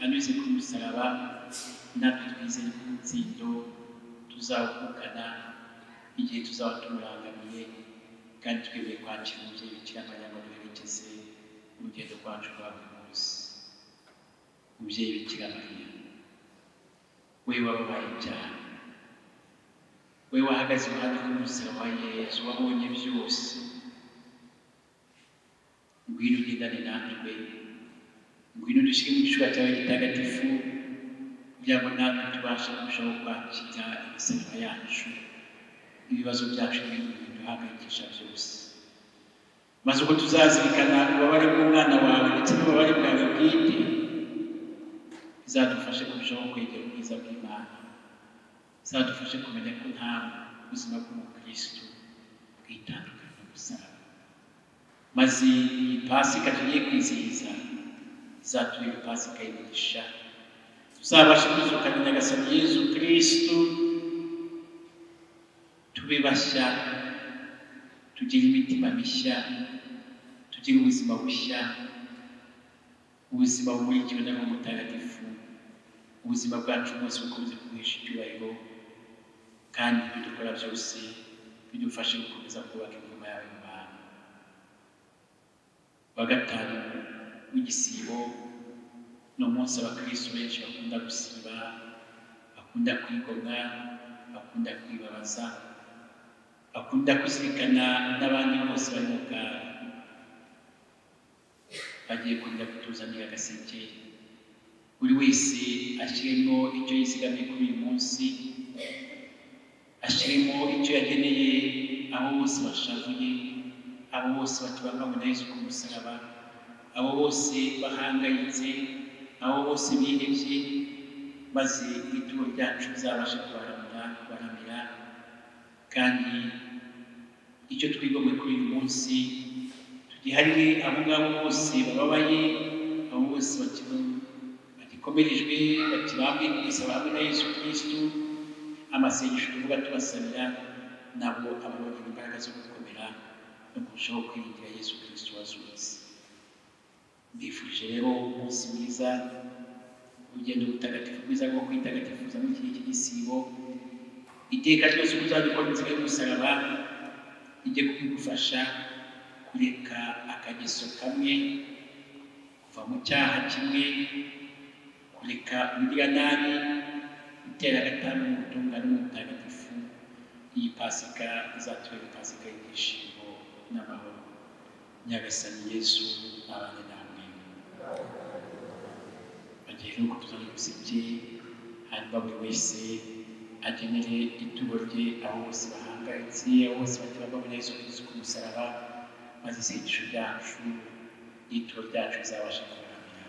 anyuze ku musaraba, natwe twizere ko umutsindo tuzawukukana igihe tuzaba tumurangamiye, kandi twemeye kwakira umubyeyi Bikira Mariya ngo aduherekeze urugendo rwacu rwa buri munsi. Umubyeyi Bikira Mariya, we wababaye cyane, we wahagaze iruhande rw'umusaraba wa Yesu, wabonye byose, ngwino ugendane natwe, ngwino dushyire mu gishuba cyawe gitagatifu, kugira ngo natwe tubashe kurushaho kwakira imisaraba yacu, ibibazo byacu n'ibindi biduhangayikisha byose. Maze uko tuzazirikana ububabare bw'umwana wawe ndetse n'ububabare bwawe bwite, bizadufashe kurushaho kwegera ubwiza bw'Imana, bizadufashe kumenya ko nta buzima bw'umukristo bwitandukanya n'umusaraba. Maze iyi Pasika tugiye kwizihiza izatubera Pasika y'imigisha, tuzabashe kuzukana Nyagasani Yesu Kristo, tube bashya, tugire imitima mishya, tugire ubuzima bushya, ubuzima bumurikiwe na Roho Mutagatifu, ubuzima bwacu bwose bukomeze kuguhesha icyubahiro, kandi ibyo dukora byose bidufashe gukomeza kubaka ingoma yawe mu bantu. Wa gatanu w'igisibo ni umunsi abakristo benshi bakunda gusiba, bakunda kwigomwa, bakunda kwibabaza, bakunda kuzirikana n'abandi bose bari mu kaga. Bagiye kongera kutuzanira agaseke, buri wese ashyiremo icyo yizigamiye kuri uyu munsi, ashyiremo icyo yageneye abo bose bashavuye, abo bose bakibangamiwe na Yesu ku musaraba, abo bose bahangayitse, abo bose bihebye, maze ituro ryacu rizabashe kubaramira, kandi icyo twigomwe kuri uyu munsi tugiharire abo ngabo bose bababaye, abo bose bagikomerejwe, bakibambwe ku musaraba hamwe na Yesu Kristo. Amasengesho tuvuga tubasabira nabo ababonera imbaraga zo gukomera no kurushaho kwiringira Yesu Kristo wazutse. Mbifurije rero umunsi mwiza, urugendo rutagatifu rwiza rwo kwitagatifuza muri iki gihe cy'igisibo. Iteka ryose uzajya ukora inzira y'umusaraba ijye kubigufasha kureka akageso kamwe, kuva mu cyaha kimwe, kureka ubugiranabi, gutera agatambwe mu butungane n'ubutagatifu. Iyi Pasika izatubera Pasika y'ibyishimo n'amahoro. Nyagasani Yesu abane namwe. Bagiye rero kutuzanira ubuseke, hanyuma buri wese agenere ituro rye abo bose bahangayitse, abo bose bakibambwe na Yesu Kristo ku musaraba, maze isengesho ryacu n'ituro ryacu bizabashe kubaramira.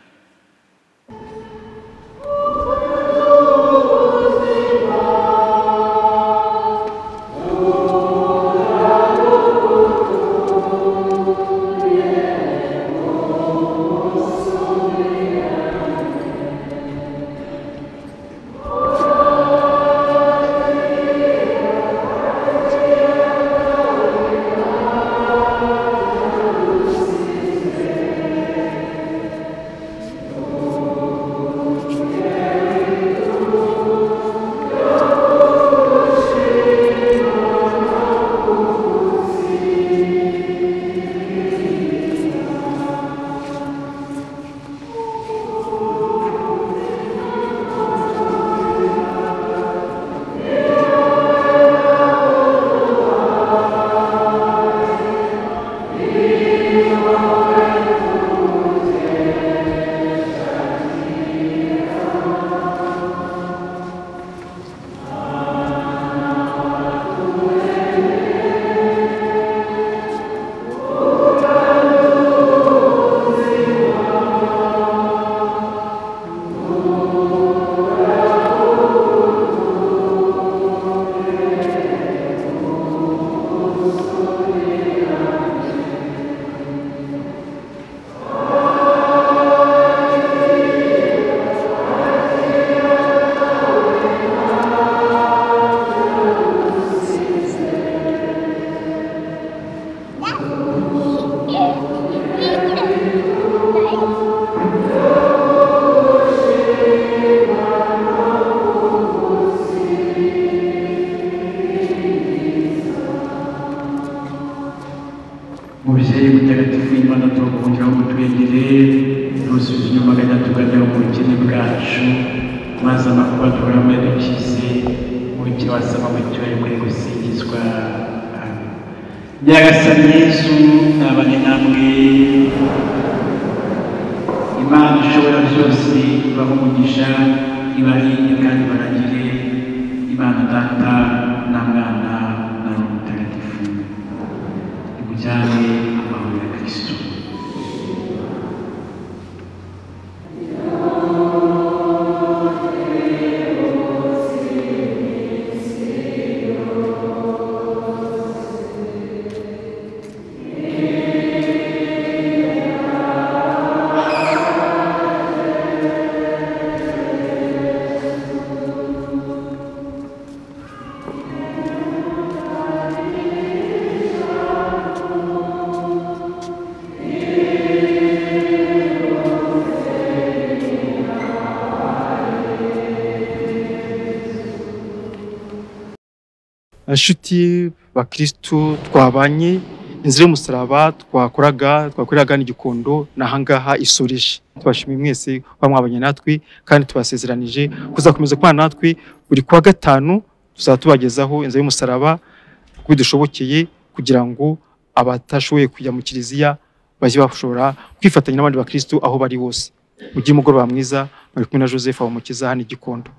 Thank you. Amakuba duhoramo yadukize, umubikira wasama mu cyubahiro ukwiye gusingizwa. Amen. Nyagasani Yezu nabane namwe, Imana ishobora byose ibahe umugisha, ibarinde kandi ibaragire. Imana Data na Mwana na Roho Mutagatifu. Nimujyane amahoro ya Kristo. Inshuti bakristu twabanye inzira y'umusaraba twakoraga n'igikondo nahangaha isoreje. Tubashimiye mwese bamwabanye natwe kandi tubasezeranije kuzakomeza kubana natwe buri kwa gatanu. Tuzatubagezaho inzira y'umusaraba uko bidushobokeye kugira ngo abatashoboye kujya mu kiliziya bajye bashobora kwifatanya n'abandi bakristu aho bari hose. Mugire umugoroba mwiza. Muri kumwe na Joseph Habumukiza hano i Gikondo.